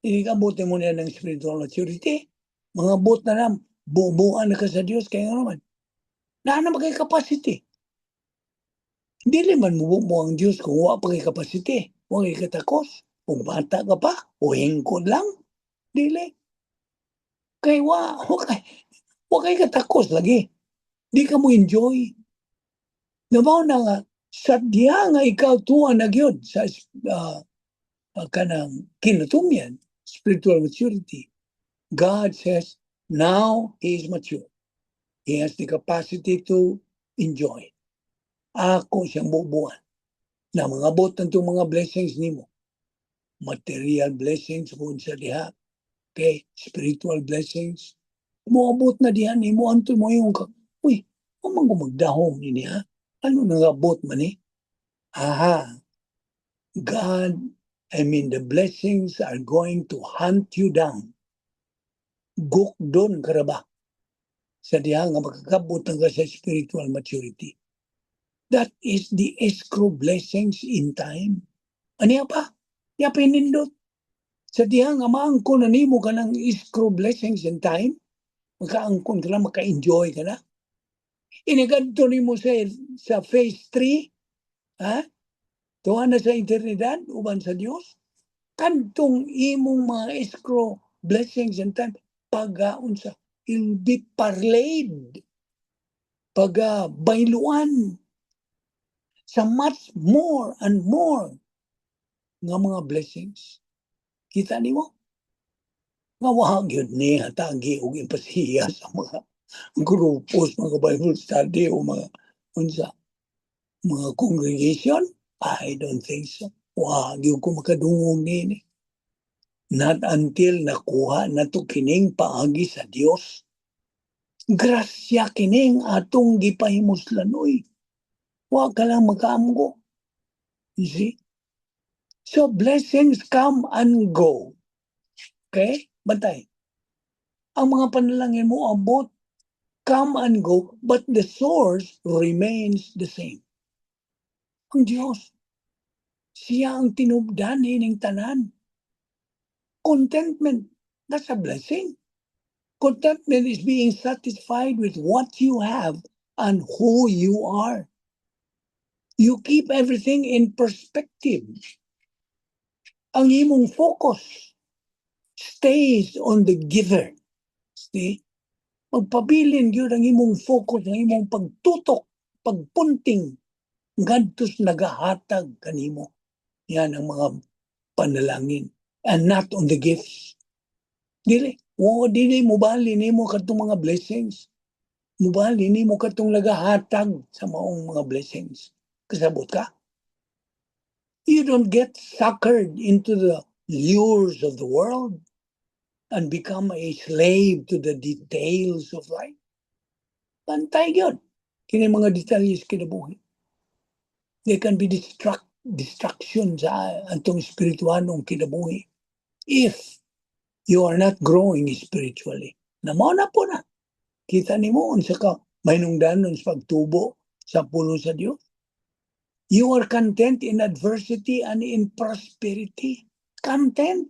Inikabot mo niya ng spiritual maturity. Mga bot na nam, bubuan na ka sa Dios kaya nga naman. Naa na kay capacity. Dili man mo mo ang Dios kung wa pa kay capacity. Wa kay katakos. Kung bata ka pa, o hingkod lang. Dili. Kay wa kay katakos lagi. Di ka mo enjoy. Nabaw na nga, sadya nga ikaw tuwa na gyud sa kanang kinatumyan, spiritual maturity. God says, now he is mature. He has the capacity to enjoy. Ako siyang bubuan na mga abot ng itong mga blessings nimo. Material blessings kung sa diha. Okay, spiritual blessings. Moabot na diha nimo anto mo yung ka, uy, amang magdahom ni niya. Ano nangabot man eh? Aha. God, I mean, the blessings are going to hunt you down. Gukdon ka ra ba? Sa diha nga makakabot ka sa spiritual maturity. That is the escrow blessings in time. Ano pa? Ya pinindot. Sa diha nga maangkon na nimo ka ng escrow blessings in time, makaangkon ka na, maka-enjoy ka na. Inigadto nimo sa phase 3, ha? Tuwa na sa eternidad uban sa Dios. Kantong imong mga escrow blessings and time pagaun sa it'll be parlayed, paga bayluan sa much more and more nga mga blessings. Kita nimo? Nga wa gyud ni hatagi og impasiya sa mga grupos, mga Bible study o mga unsa, mga congregation? I don't think so. Wa gyud ko makadungog niini. Not until nakuha na to kining paagi sa Dios. Grasya kining atong gipahimuslanoy. Wa ka lang makaamgo. You see? So blessings come and go. Okay? Bantay. Ang mga panalangin mo abot, come and go, but the source remains the same. Ang Diyos. Siya ang tinubdan ining tanan. Contentment, that's a blessing. Contentment is being satisfied with what you have and who you are. You keep everything in perspective. Ang imong focus stays on the giver. See? Magpabilin gyud ang imong focus, ang imong pagtutok, pagpunting ngadto sa nagahatag kanimo. Yan ang mga panalangin. And not on the gifts. Dili, o dili mobali nimo kadtong mga blessings. Mobali nimo kadtong nagahatag sa maong mga blessings. Kasabot ka? You don't get suckered into the lures of the world and become a slave to the details of life. Bantay yun. Kini mga detalye sa kinabuhi. They can be destruction sa atong espirituanong kinabuhi if you are not growing spiritually. Na mao na po na. Kita nimo unsa ka mahinungdanon sa pagtubo sa pulong sa Dios. You are content in adversity and in prosperity. Content.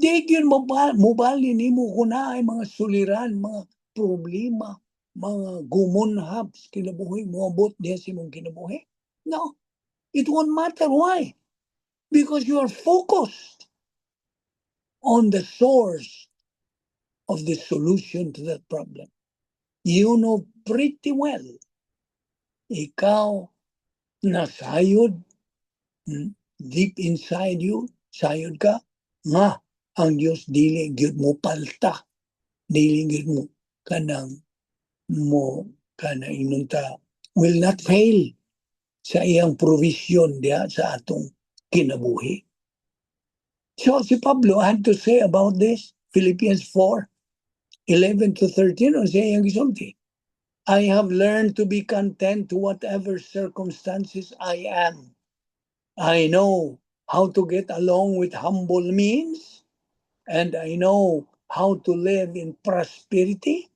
Di gyud mobali nimo kung naay mga suliran, mga problema, mga gumunhab sa kinabuhi, moabot diha sa imong kinabuhi. No. It won't matter. Why? Because you are focused on the source of the solution to that problem. You know pretty well, ikaw nasayod, deep inside you, sayod ka, nga, ang Diyos dili gyud mo palta, dili gyud mo kanang mo kanang inunta will not fail sa iyang provision diha sa atong kinabuhi. So si Pablo had to say about this, Philippians 4, 11 to 13, unsa iyang gisulti? "I have learned to be content to whatever circumstances I am. I know how to get along with humble means, and I know how to live in prosperity.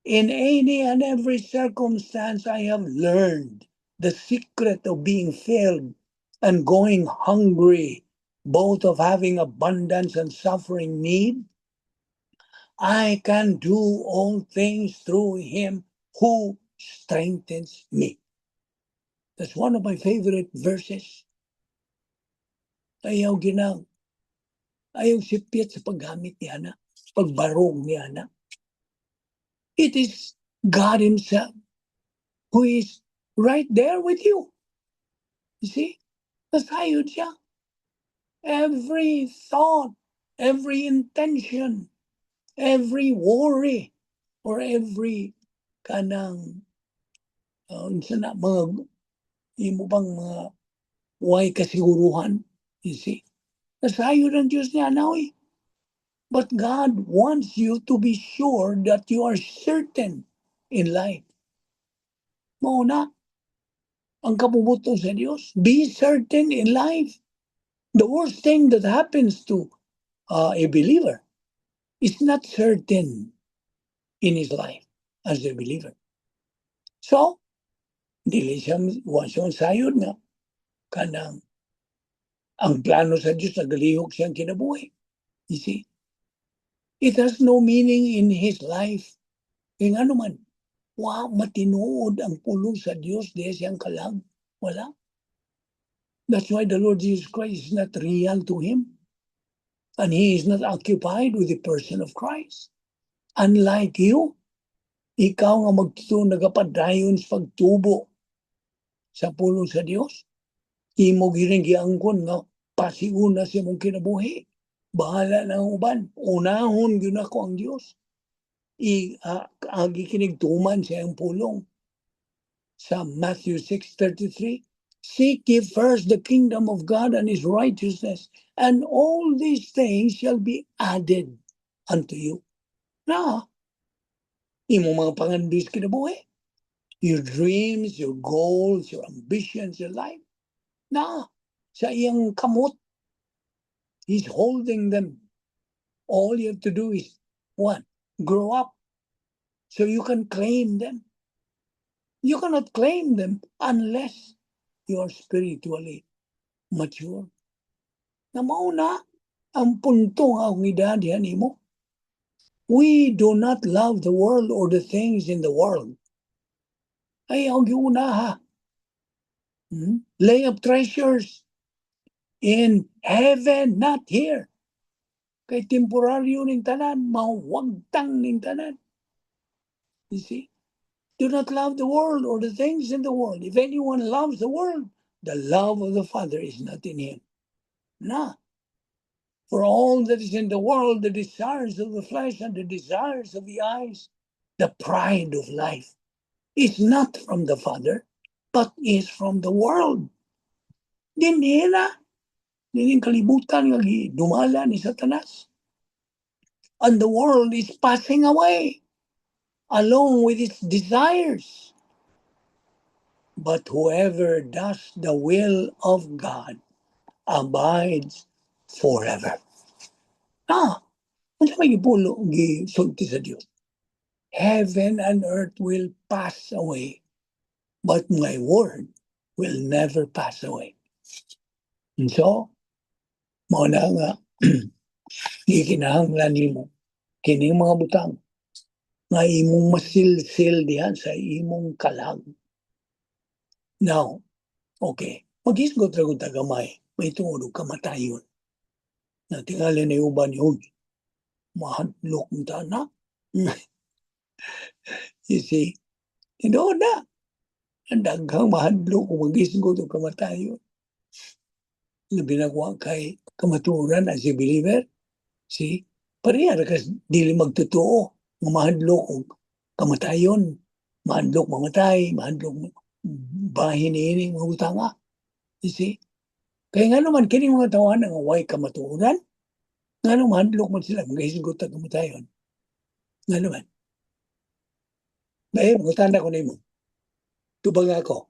In any and every circumstance, I have learned the secret of being filled and going hungry, both of having abundance and suffering need. I can do all things through him who strengthens me." That's one of my favorite verses. Ayaw ginang, ayaw sipyat sa paggamit niya na, pagbarog niya na. It is God Himself who is right there with you. You see? Nasayod siya. Every thought, every intention, every worry, or every kanang unsa na mga imo bang mga way kasiguruhan, you see? Nasayod ang Diyos niya na, oy. But God wants you to be sure that you are certain in life. Mao na ang kabubut-on sa Diyos. Be certain in life. The worst thing that happens to a believer is not certain in his life as a believer. So, dili siya, wa siya sayod nga kanang ang plano sa Diyos nagalihok siyang kinabuhi. You see? It has no meaning in his life. Kaya nga naman, wa matinuod ang pulong sa Diyos diha siyang kalag. Wala. That's why the Lord Jesus Christ is not real to him. And he is not occupied with the person of Christ. Unlike you, ikaw nga magtuo, nagapadayon sa pagtubo sa pulong sa Dios. Imo gyud giangkon nga pasiuna sa imong kinabuhi. Bahala na ang uban. Unahon gyud nako ang Dios. I agi kinig tuman sa iyang pulong. Sa Matthew 6:33, "Seek ye first the kingdom of God and his righteousness, and all these things shall be added unto you." Na, imo mga pangandoy sa kinabuhi. Your dreams, your goals, your ambitions, your life. Na, sa iyang kamot. He's holding them. All you have to do is, what? Grow up so you can claim them. You cannot claim them unless you are spiritually mature. Na mao na ang punto nga akong idadya nimo. We do not love the world or the things in the world. Ay, ang giunaha. Lay up treasures in heaven, not here. Kay temporaryo ning tanan, mawagtang ning tanan. You see? Do not love the world or the things in the world. If anyone loves the world, the love of the Father is not in him. Na. For all that is in the world, the desires of the flesh and the desires of the eyes, the pride of life, is not from the Father, but is from the world. Dinhi na. Dining kalibutan nga gidumala ni Satanas. And the world is passing away along with its desires. But whoever does the will of God abides forever. Ah, unsa may gipulo gisulti sa Dios? "Heaven and earth will pass away, but my word will never pass away." And so, mao na nga gikinahanglan nimo kining mga butang nga imong masilsil diha sa imong kalag. Now, okay, maghisgot ra gud ta gamay, may tungod og kamatayon. Na tingali na uban yun, mahadlok ta na. You see, tinuod na. Ang daghang mahadlok kung maghisgot og kamatayon. Labi na wa kay kamatuoran as a believer. See, pareha ra kas dili magtotoo nga mahadlok og kamatayon, mahadlok mamatay, mahadlok bahin niini mga butanga. You see? Kaya nga naman kini mga tawana nga way kamatuoran, ngano mahadlok man sila maghisgot og kamatayon? Nga naman. Bae, mangutana ko nimo. Tubag ako.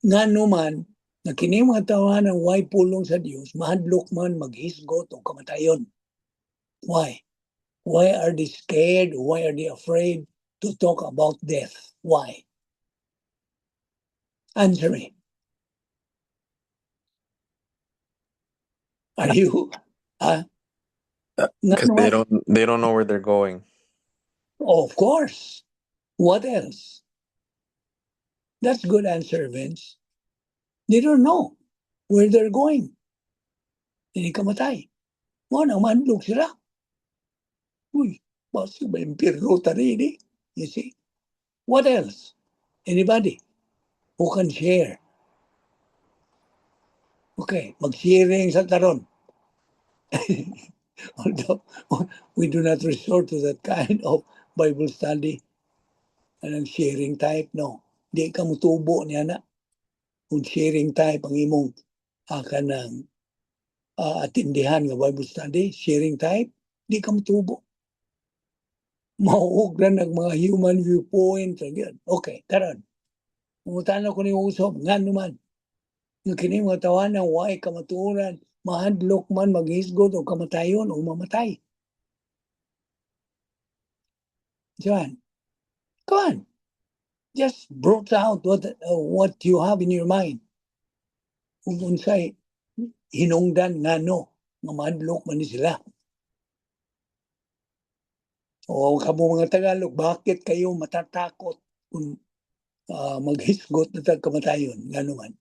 Ngano man nga kini mga tawana way pulong sa Dios, mahadlok man maghisgot og kamatayon? Why? Why are they scared? Why are they afraid to talk about death? Why? Answer me. Are you? Because they don't know where they're going. Of course. What else? That's good answer, Vince. They don't know where they're going. Hindi kamatay. Mao na mahadlok sila. Uy, basi may impyerno ta rin eh. You see? What else? Anybody who can share? Okay, mag-sharing sa taron. Although we do not resort to that kind of Bible study. Anong sharing type? No. Di ka mutubo niya na. Kung sharing type ang imong kanang atindihan nga Bible study, sharing type, di ka mutubo. Mauog na ng mga human viewpoint. Okay, karon. Mangutana ko ni usob, nga naman. Nga kini mga tawana, way kamatuoran, mahadlok man maghisgot o kamatayon o mamatay. John, come on. Just brought out what you have in your mind. Kung unsay hinungdan ngano nga mahadlok man ni sila. O kamo mga Tagalog, bakit kayo matatakot kung maghisgot na tag kamatayon? Ngano man?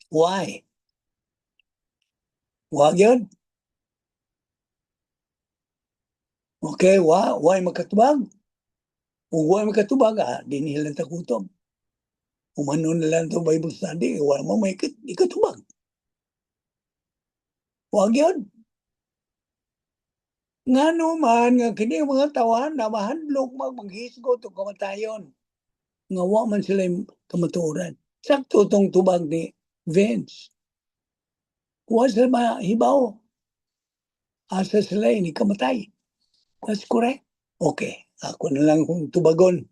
Why? Wa gyud? Okay, why makatubag? Kung why makatubag, di nila takutob. Humanon na lang itong Bible study, wala mo may ikatubag. Wa gyud. Ngano man nga kini ang mga tawan na mahandlok maghisgot og kamatayon. Nga wa man sila kamatuoran. Sakto tong tubag ni Vince. Wa sila mahibaw. Asa sila ini kamatay. That's correct. Okay. Ako na lang kung tubagon.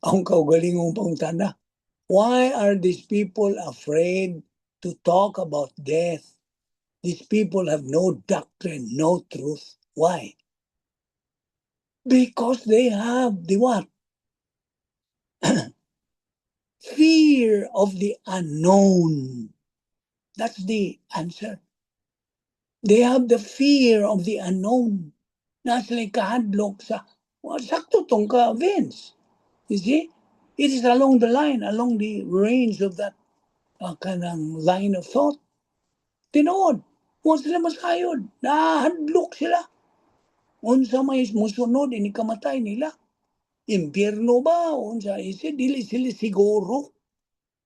Ang kaugalingong pangutana. Why are these people afraid to talk about death? These people have no doctrine, no truth. Why? Because they have the what? Fear of the unknown. That's the answer. They have the fear of the unknown. Naa sila kahadlok sa, well, sakto tong ka Vince. You see? It is along the line, along the range of that kanang line of thought. Tinuod, wa sila masayod. Nahadlok sila. Unsa may musunod ini kamatay nila. Impyerno ba? Unsa isi dili sila siguro.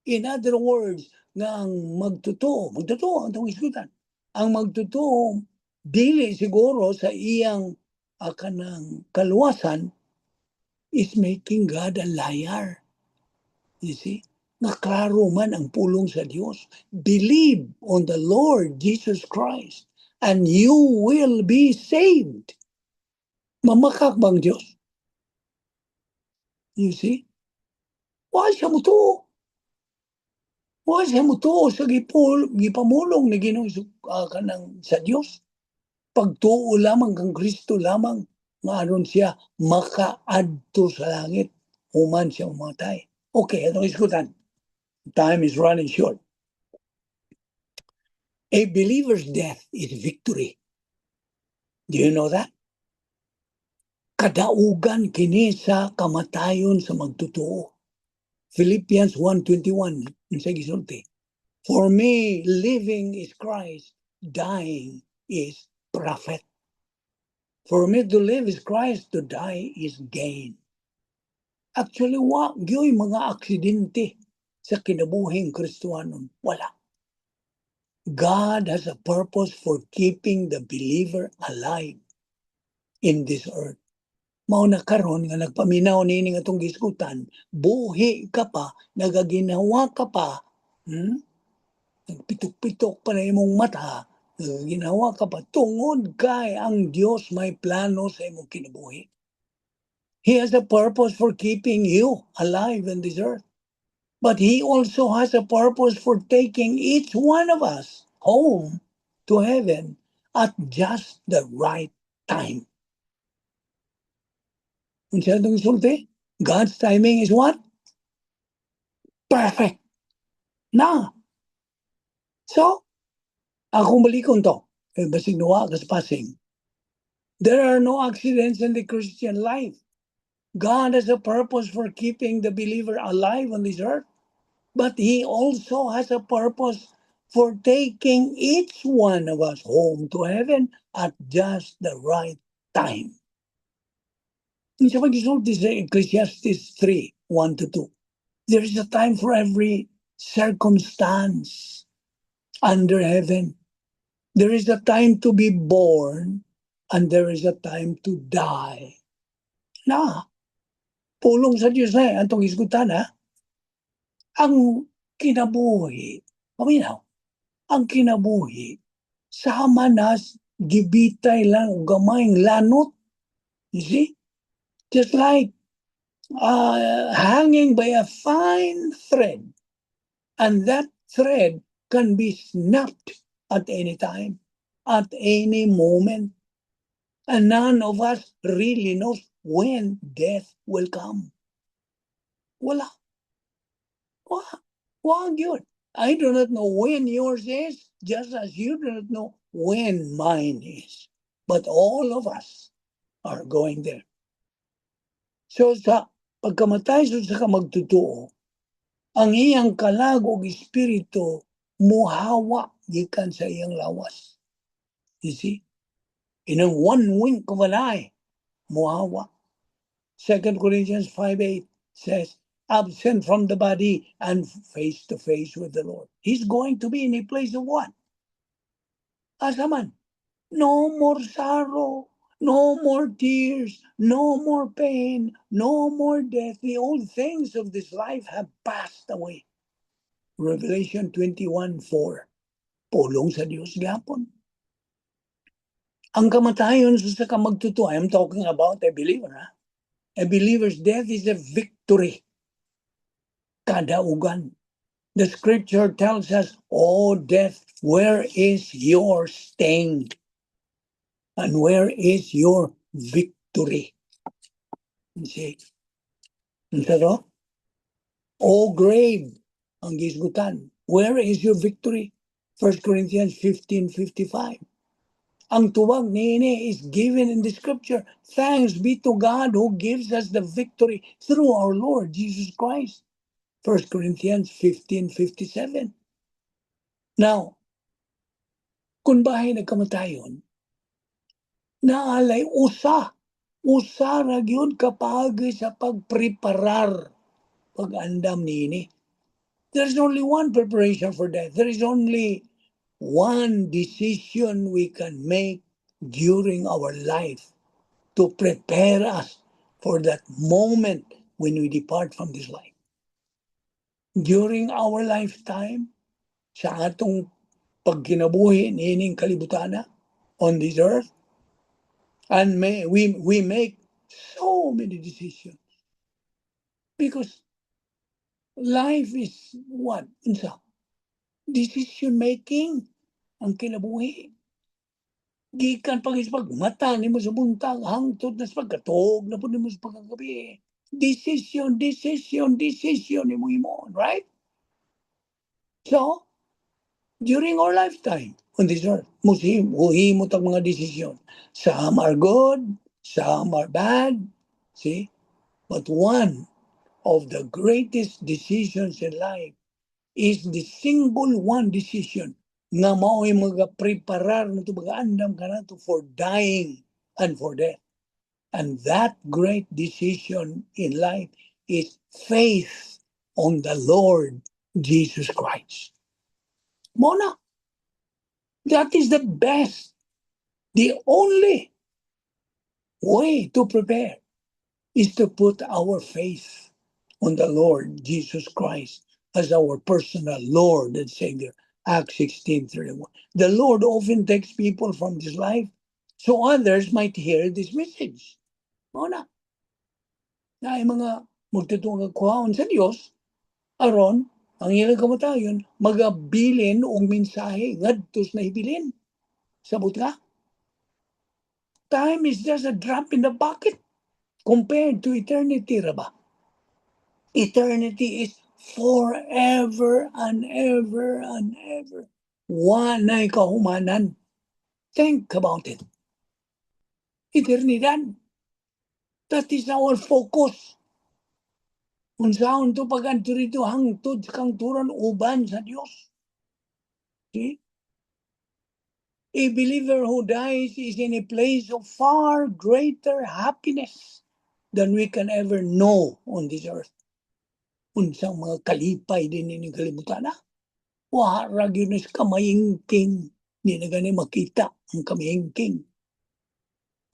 In other words, nga ang magtotoo, magtotoo ang tong isgutan. Ang magtotoo dili siguro sa iyang kanang kaluwasan is making God a liar. You see? Nga klaro man ang pulong sa Dios. Believe on the Lord Jesus Christ and you will be saved. Mamakak bang Diyos? You see? Wa siya mutuo. Wa siya mutuo sa gipamulong ni Ginoong kanang sa Dios. Pagtuo lamang kang Kristo lamang nga aron siya makaadto sa langit human siya umatay. Okay, atong isgutan. Time is running short. A believer's death is victory. Do you know that? Kadaugan kini sa kamatayon sa magtotoo. Philippians 1:21 unsay gisulti? "For me, living is Christ, dying is profit. For me to live is Christ, to die is gain." Actually, wa gyoy mga aksidente sa kinabuhing Kristohanon. Wala. God has a purpose for keeping the believer alive in this earth. Mao na karon nga nagpaminaw niini nga atong gisgutan, buhi ka pa, nagaginawa ka pa, Nagpitok-pitok pa na imong mata, nagaginawa ka pa tungod kay ang Dios may plano sa imong kinabuhi. He has a purpose for keeping you alive in this earth. But he also has a purpose for taking each one of us home to heaven at just the right time. Unsa atong sulti? God's timing is what? Perfect. Na. So, akong balikon to. Eh, basig nuwa kas passing. There are no accidents in the Christian life. God has a purpose for keeping the believer alive on this earth. But he also has a purpose for taking each one of us home to heaven at just the right time. Unsa pag-isulti sa Ecclesiastes 3, 1 to 2? There is a time for every circumstance under heaven. There is a time to be born and there is a time to die. Na, pulong sa Diyos na eh, atong isgutan ha. Ang kinabuhi, paminaw, ang kinabuhi, sama na gibitay lang og gamayng lanot. You see? Just like hanging by a fine thread. And that thread can be snapped at any time, at any moment. And none of us really knows when death will come. Wala. Wa. Wa gyud. I do not know when yours is, just as you do not know when mine is. But all of us are going there. So sa pagkamatay sa ka magtotoo, ang iyang kalag og espiritu Muhawa gikan sa iyang lawas. You see? In a one wink of an eye, muhawa. 2 Corinthians 5:8 says, "Absent from the body and face to face with the Lord." He's going to be in a place of what? Asa man? No more sorrow, no more tears, no more pain, no more death. The old things of this life have passed away. Revelation 21:4. Pulong sa Dios gyapon. Ang kamatayon sa usa ka magtotoo, I'm talking about a believer. Ha? A believer's death is a victory. Kadaugan. The scripture tells us, "O death, where is your sting? And where is your victory?" You see? Unsa to? "O grave," ang gisgutan, "where is your victory?" 1 Corinthians 15:55. Ang tuwag niini is given in the scripture. "Thanks be to God who gives us the victory through our Lord Jesus Christ." 1 Corinthians 15:57. Now, kung bahin nagkamatayon, naa lay usa, usa ra gyud ka paagi sa pagpreparar pag-andam niini. There's only one preparation for death. There is only one decision we can make during our life to prepare us for that moment when we depart from this life. During our lifetime, sa atong pagkinabuhi niining kalibutana on this earth, and we make so many decisions because life is what? Unsa? Decision making ang kinabuhi. Gikan pag pag mata nimo sa buntag hangtod na sa pagkatuog na pud nimo sa pagkagabi. Decision, decision, decision nimo himon, right? So, during our lifetime on this earth, muhimo tag mga desisyon. Some are good, some are bad, see? But one of the greatest decisions in life is the single one decision nga mao'y mga-preparar nato, mga-andam kanato for dying and for death. And that great decision in life is faith on the Lord Jesus Christ. Mao na. That is the best, the only way to prepare is to put our faith on the Lord Jesus Christ as our personal Lord and Savior. Acts 16:31. The Lord often takes people from this life so others might hear this message. Mao na. Naay mga magtotoo nga kuhaon sa Dios aron ang ilang kamatayon magabilin og mensahe ngadto sa nahibilin. Sabot ka? Time is just a drop in the bucket compared to eternity, ra ba? Eternity is forever and ever and ever. Walay kahumanan. Think about it. Eternidad. That is our focus. Unsaon to pag-adto didto hangtod sa kangturan uban sa Dios. See? A believer who dies is in a place of far greater happiness than we can ever know on this earth. Unsang mga kalipay dinhi ning kalibutan na. Wa ra gyud ni sa kamahingking. Di na gani makita ang kamahingking.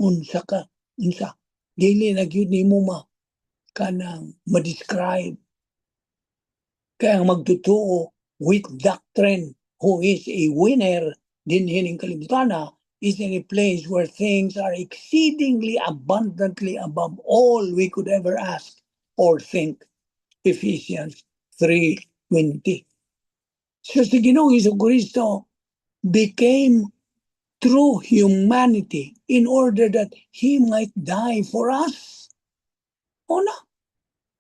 Unsa ka, unsa. Dili na gyud nimo ma kanang ma-describe. Kaya ang magtotoo with doctrine who is a winner dinhi ning kalibutana is in a place where things are exceedingly abundantly above all we could ever ask or think. Ephesians 3:20. So si Ginoong Kristo became true humanity in order that He might die for us. Una,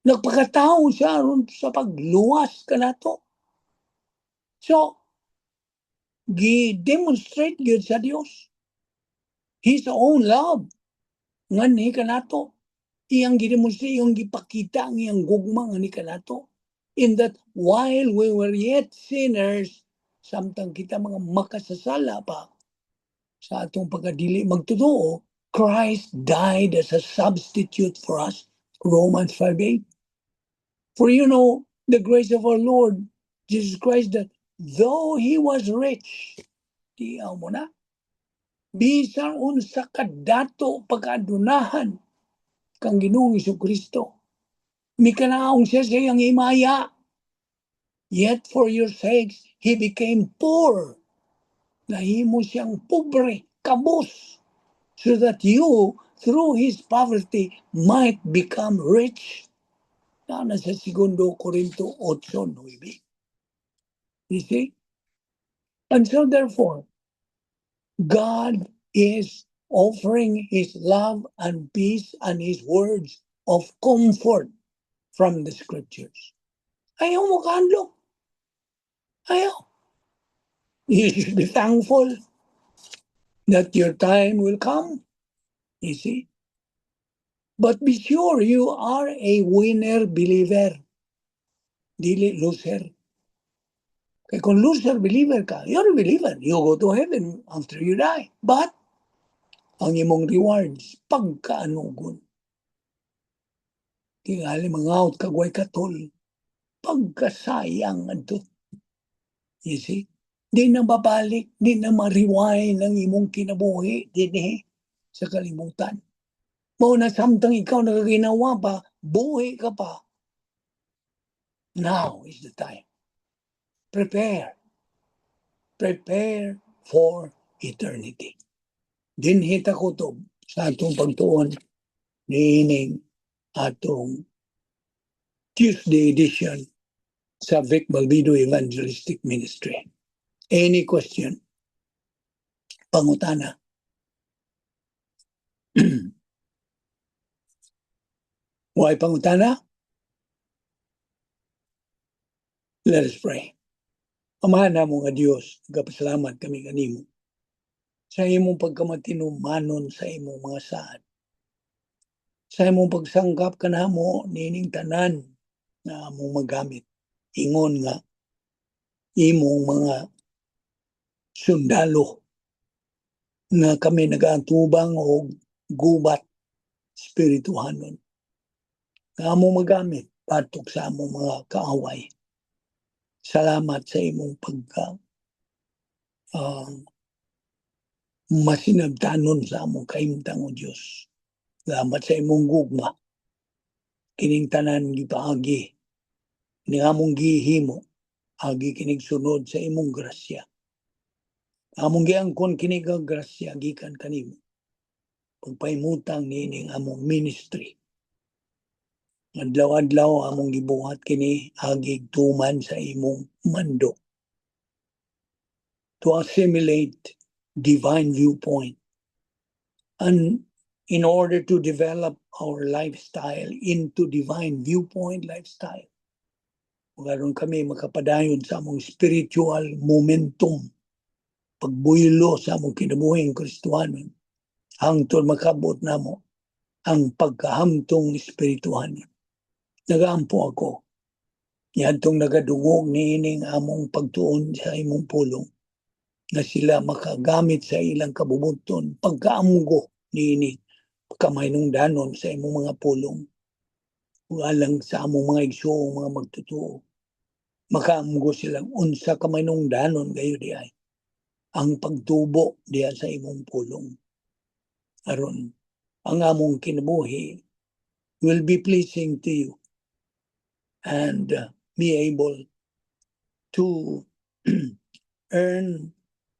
nagpakatao siya aron sa pagluwas kanato. So, gi-demonstrate gyud sa Dios His own love nganhi kanato. Iyang gi-demonstrate, iyang gipakita ang iyang gugma nganhi kanato. In that while we were yet sinners, Samtang kita mga makasasala pa sa atong pagkadili magtotoo, Christ died as a substitute for us. Romans 5:8. For you know the grace of our Lord Jesus Christ, that though he was rich, tiaw mo na, bisan unsa kadato pagkadunahan kang Ginoong Kristo, mikanaong siya sa iyang himaya. Yet for your sakes, he became poor. Nahimo siyang pobre, kabus, so that you, through his poverty, might become rich. Na sa Segundo Corinto 8:9. You see? And so therefore, God is offering his love and peace and his words of comfort from the scriptures. Ayaw mo kahadlok. Ayaw. You should be thankful that your time will come. You see? But be sure you are a winner believer. Dili loser. Kay kung loser believer ka, you're a believer. You go to heaven after you die. But ang imong rewards, pagkaanugon. Tingali mangawat kag way katol. Pagkasayang adto. You see? Di na babalik, di na ma-rewind ang imong kinabuhi dinhi sa kalibutan. Mao na samtang ikaw nakaginawa pa, buhi ka pa. Now is the time. Prepare. Prepare for eternity. Dinhi ta kutob sa atong pagtuon niining atong Tuesday edition sa Vic Balbido Evangelistic Ministry. Any question? Pangutana. Why pangutana? Let us pray. Amahan namo nga Dios, nagapasalamat kami kanimo sa imong pagkamatinumanon sa imong mga saad. Sa imong pagsangkap kanamo niining tanan na among magamit. Ingon nga imong mga sundalo nga kami nagaatubang og gubat espirituhanon nga among magamit batok sa among mga kaaway. Salamat sa imong pagka masinabtanon sa among kahimtang, O Dios. Salamat sa imong gugma. Kining tanan gipaagi ni among gihimo agi kinig sunod sa imong grasya. Among giangkon kini nga grasya gikan kanimo. Pagpahimutang niining among ministry. Adlaw-adlaw among gibuhat kini agig tuman sa imong mando. To assimilate divine viewpoint and in order to develop our lifestyle into divine viewpoint lifestyle. Karon kami makapadayon sa among spiritual momentum, pagbuylo sa among kinabuhing Kristohanon hangtod makabot namo ang pagkahamtong espirituhanon. Nagaampo ako niadtong nagadungog niining among pagtuon sa imong pulong nga sila makagamit sa ilang kabubut-on pagkaamgo niini pagkamahinungdanon sa imong mga pulong, ug alang sa among mga igsoong mga magtotoo, makaamgo silang unsa ka mahinungdanon gayo diay ang pagtubo diha sa imong pulong, aron ang among kinabuhi will be pleasing to you and be able to earn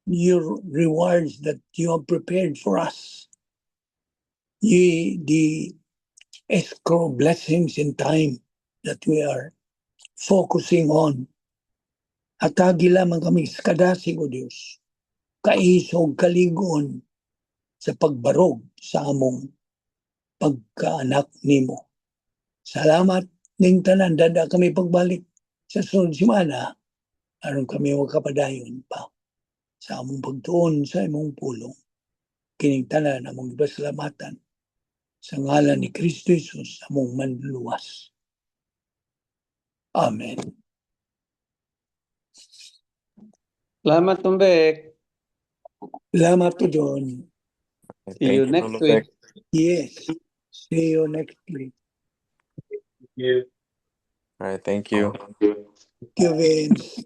your rewards that you have prepared for us. Ye, the escrow blessings in time that we are focusing on. Hatagi lamang kami sa kadasig, O Diyos, kaisog, kaligon sa pagbarog sa among pagkaanak nimo. Salamat ning tanan, dada kami pagbalik sa sunod semana aron kami makapadayon pa sa among pagtuon sa imong pulong. Kining tanan among gipasalamatan sa ngalan ni Kristo Jesus, among manluluwas. Amen. Salamat, Tumbek. Salamat to Don. See you Thank you, next Lolo week. Bek. Yes. See you next week. You. All right, thank you. Thank you, Vince.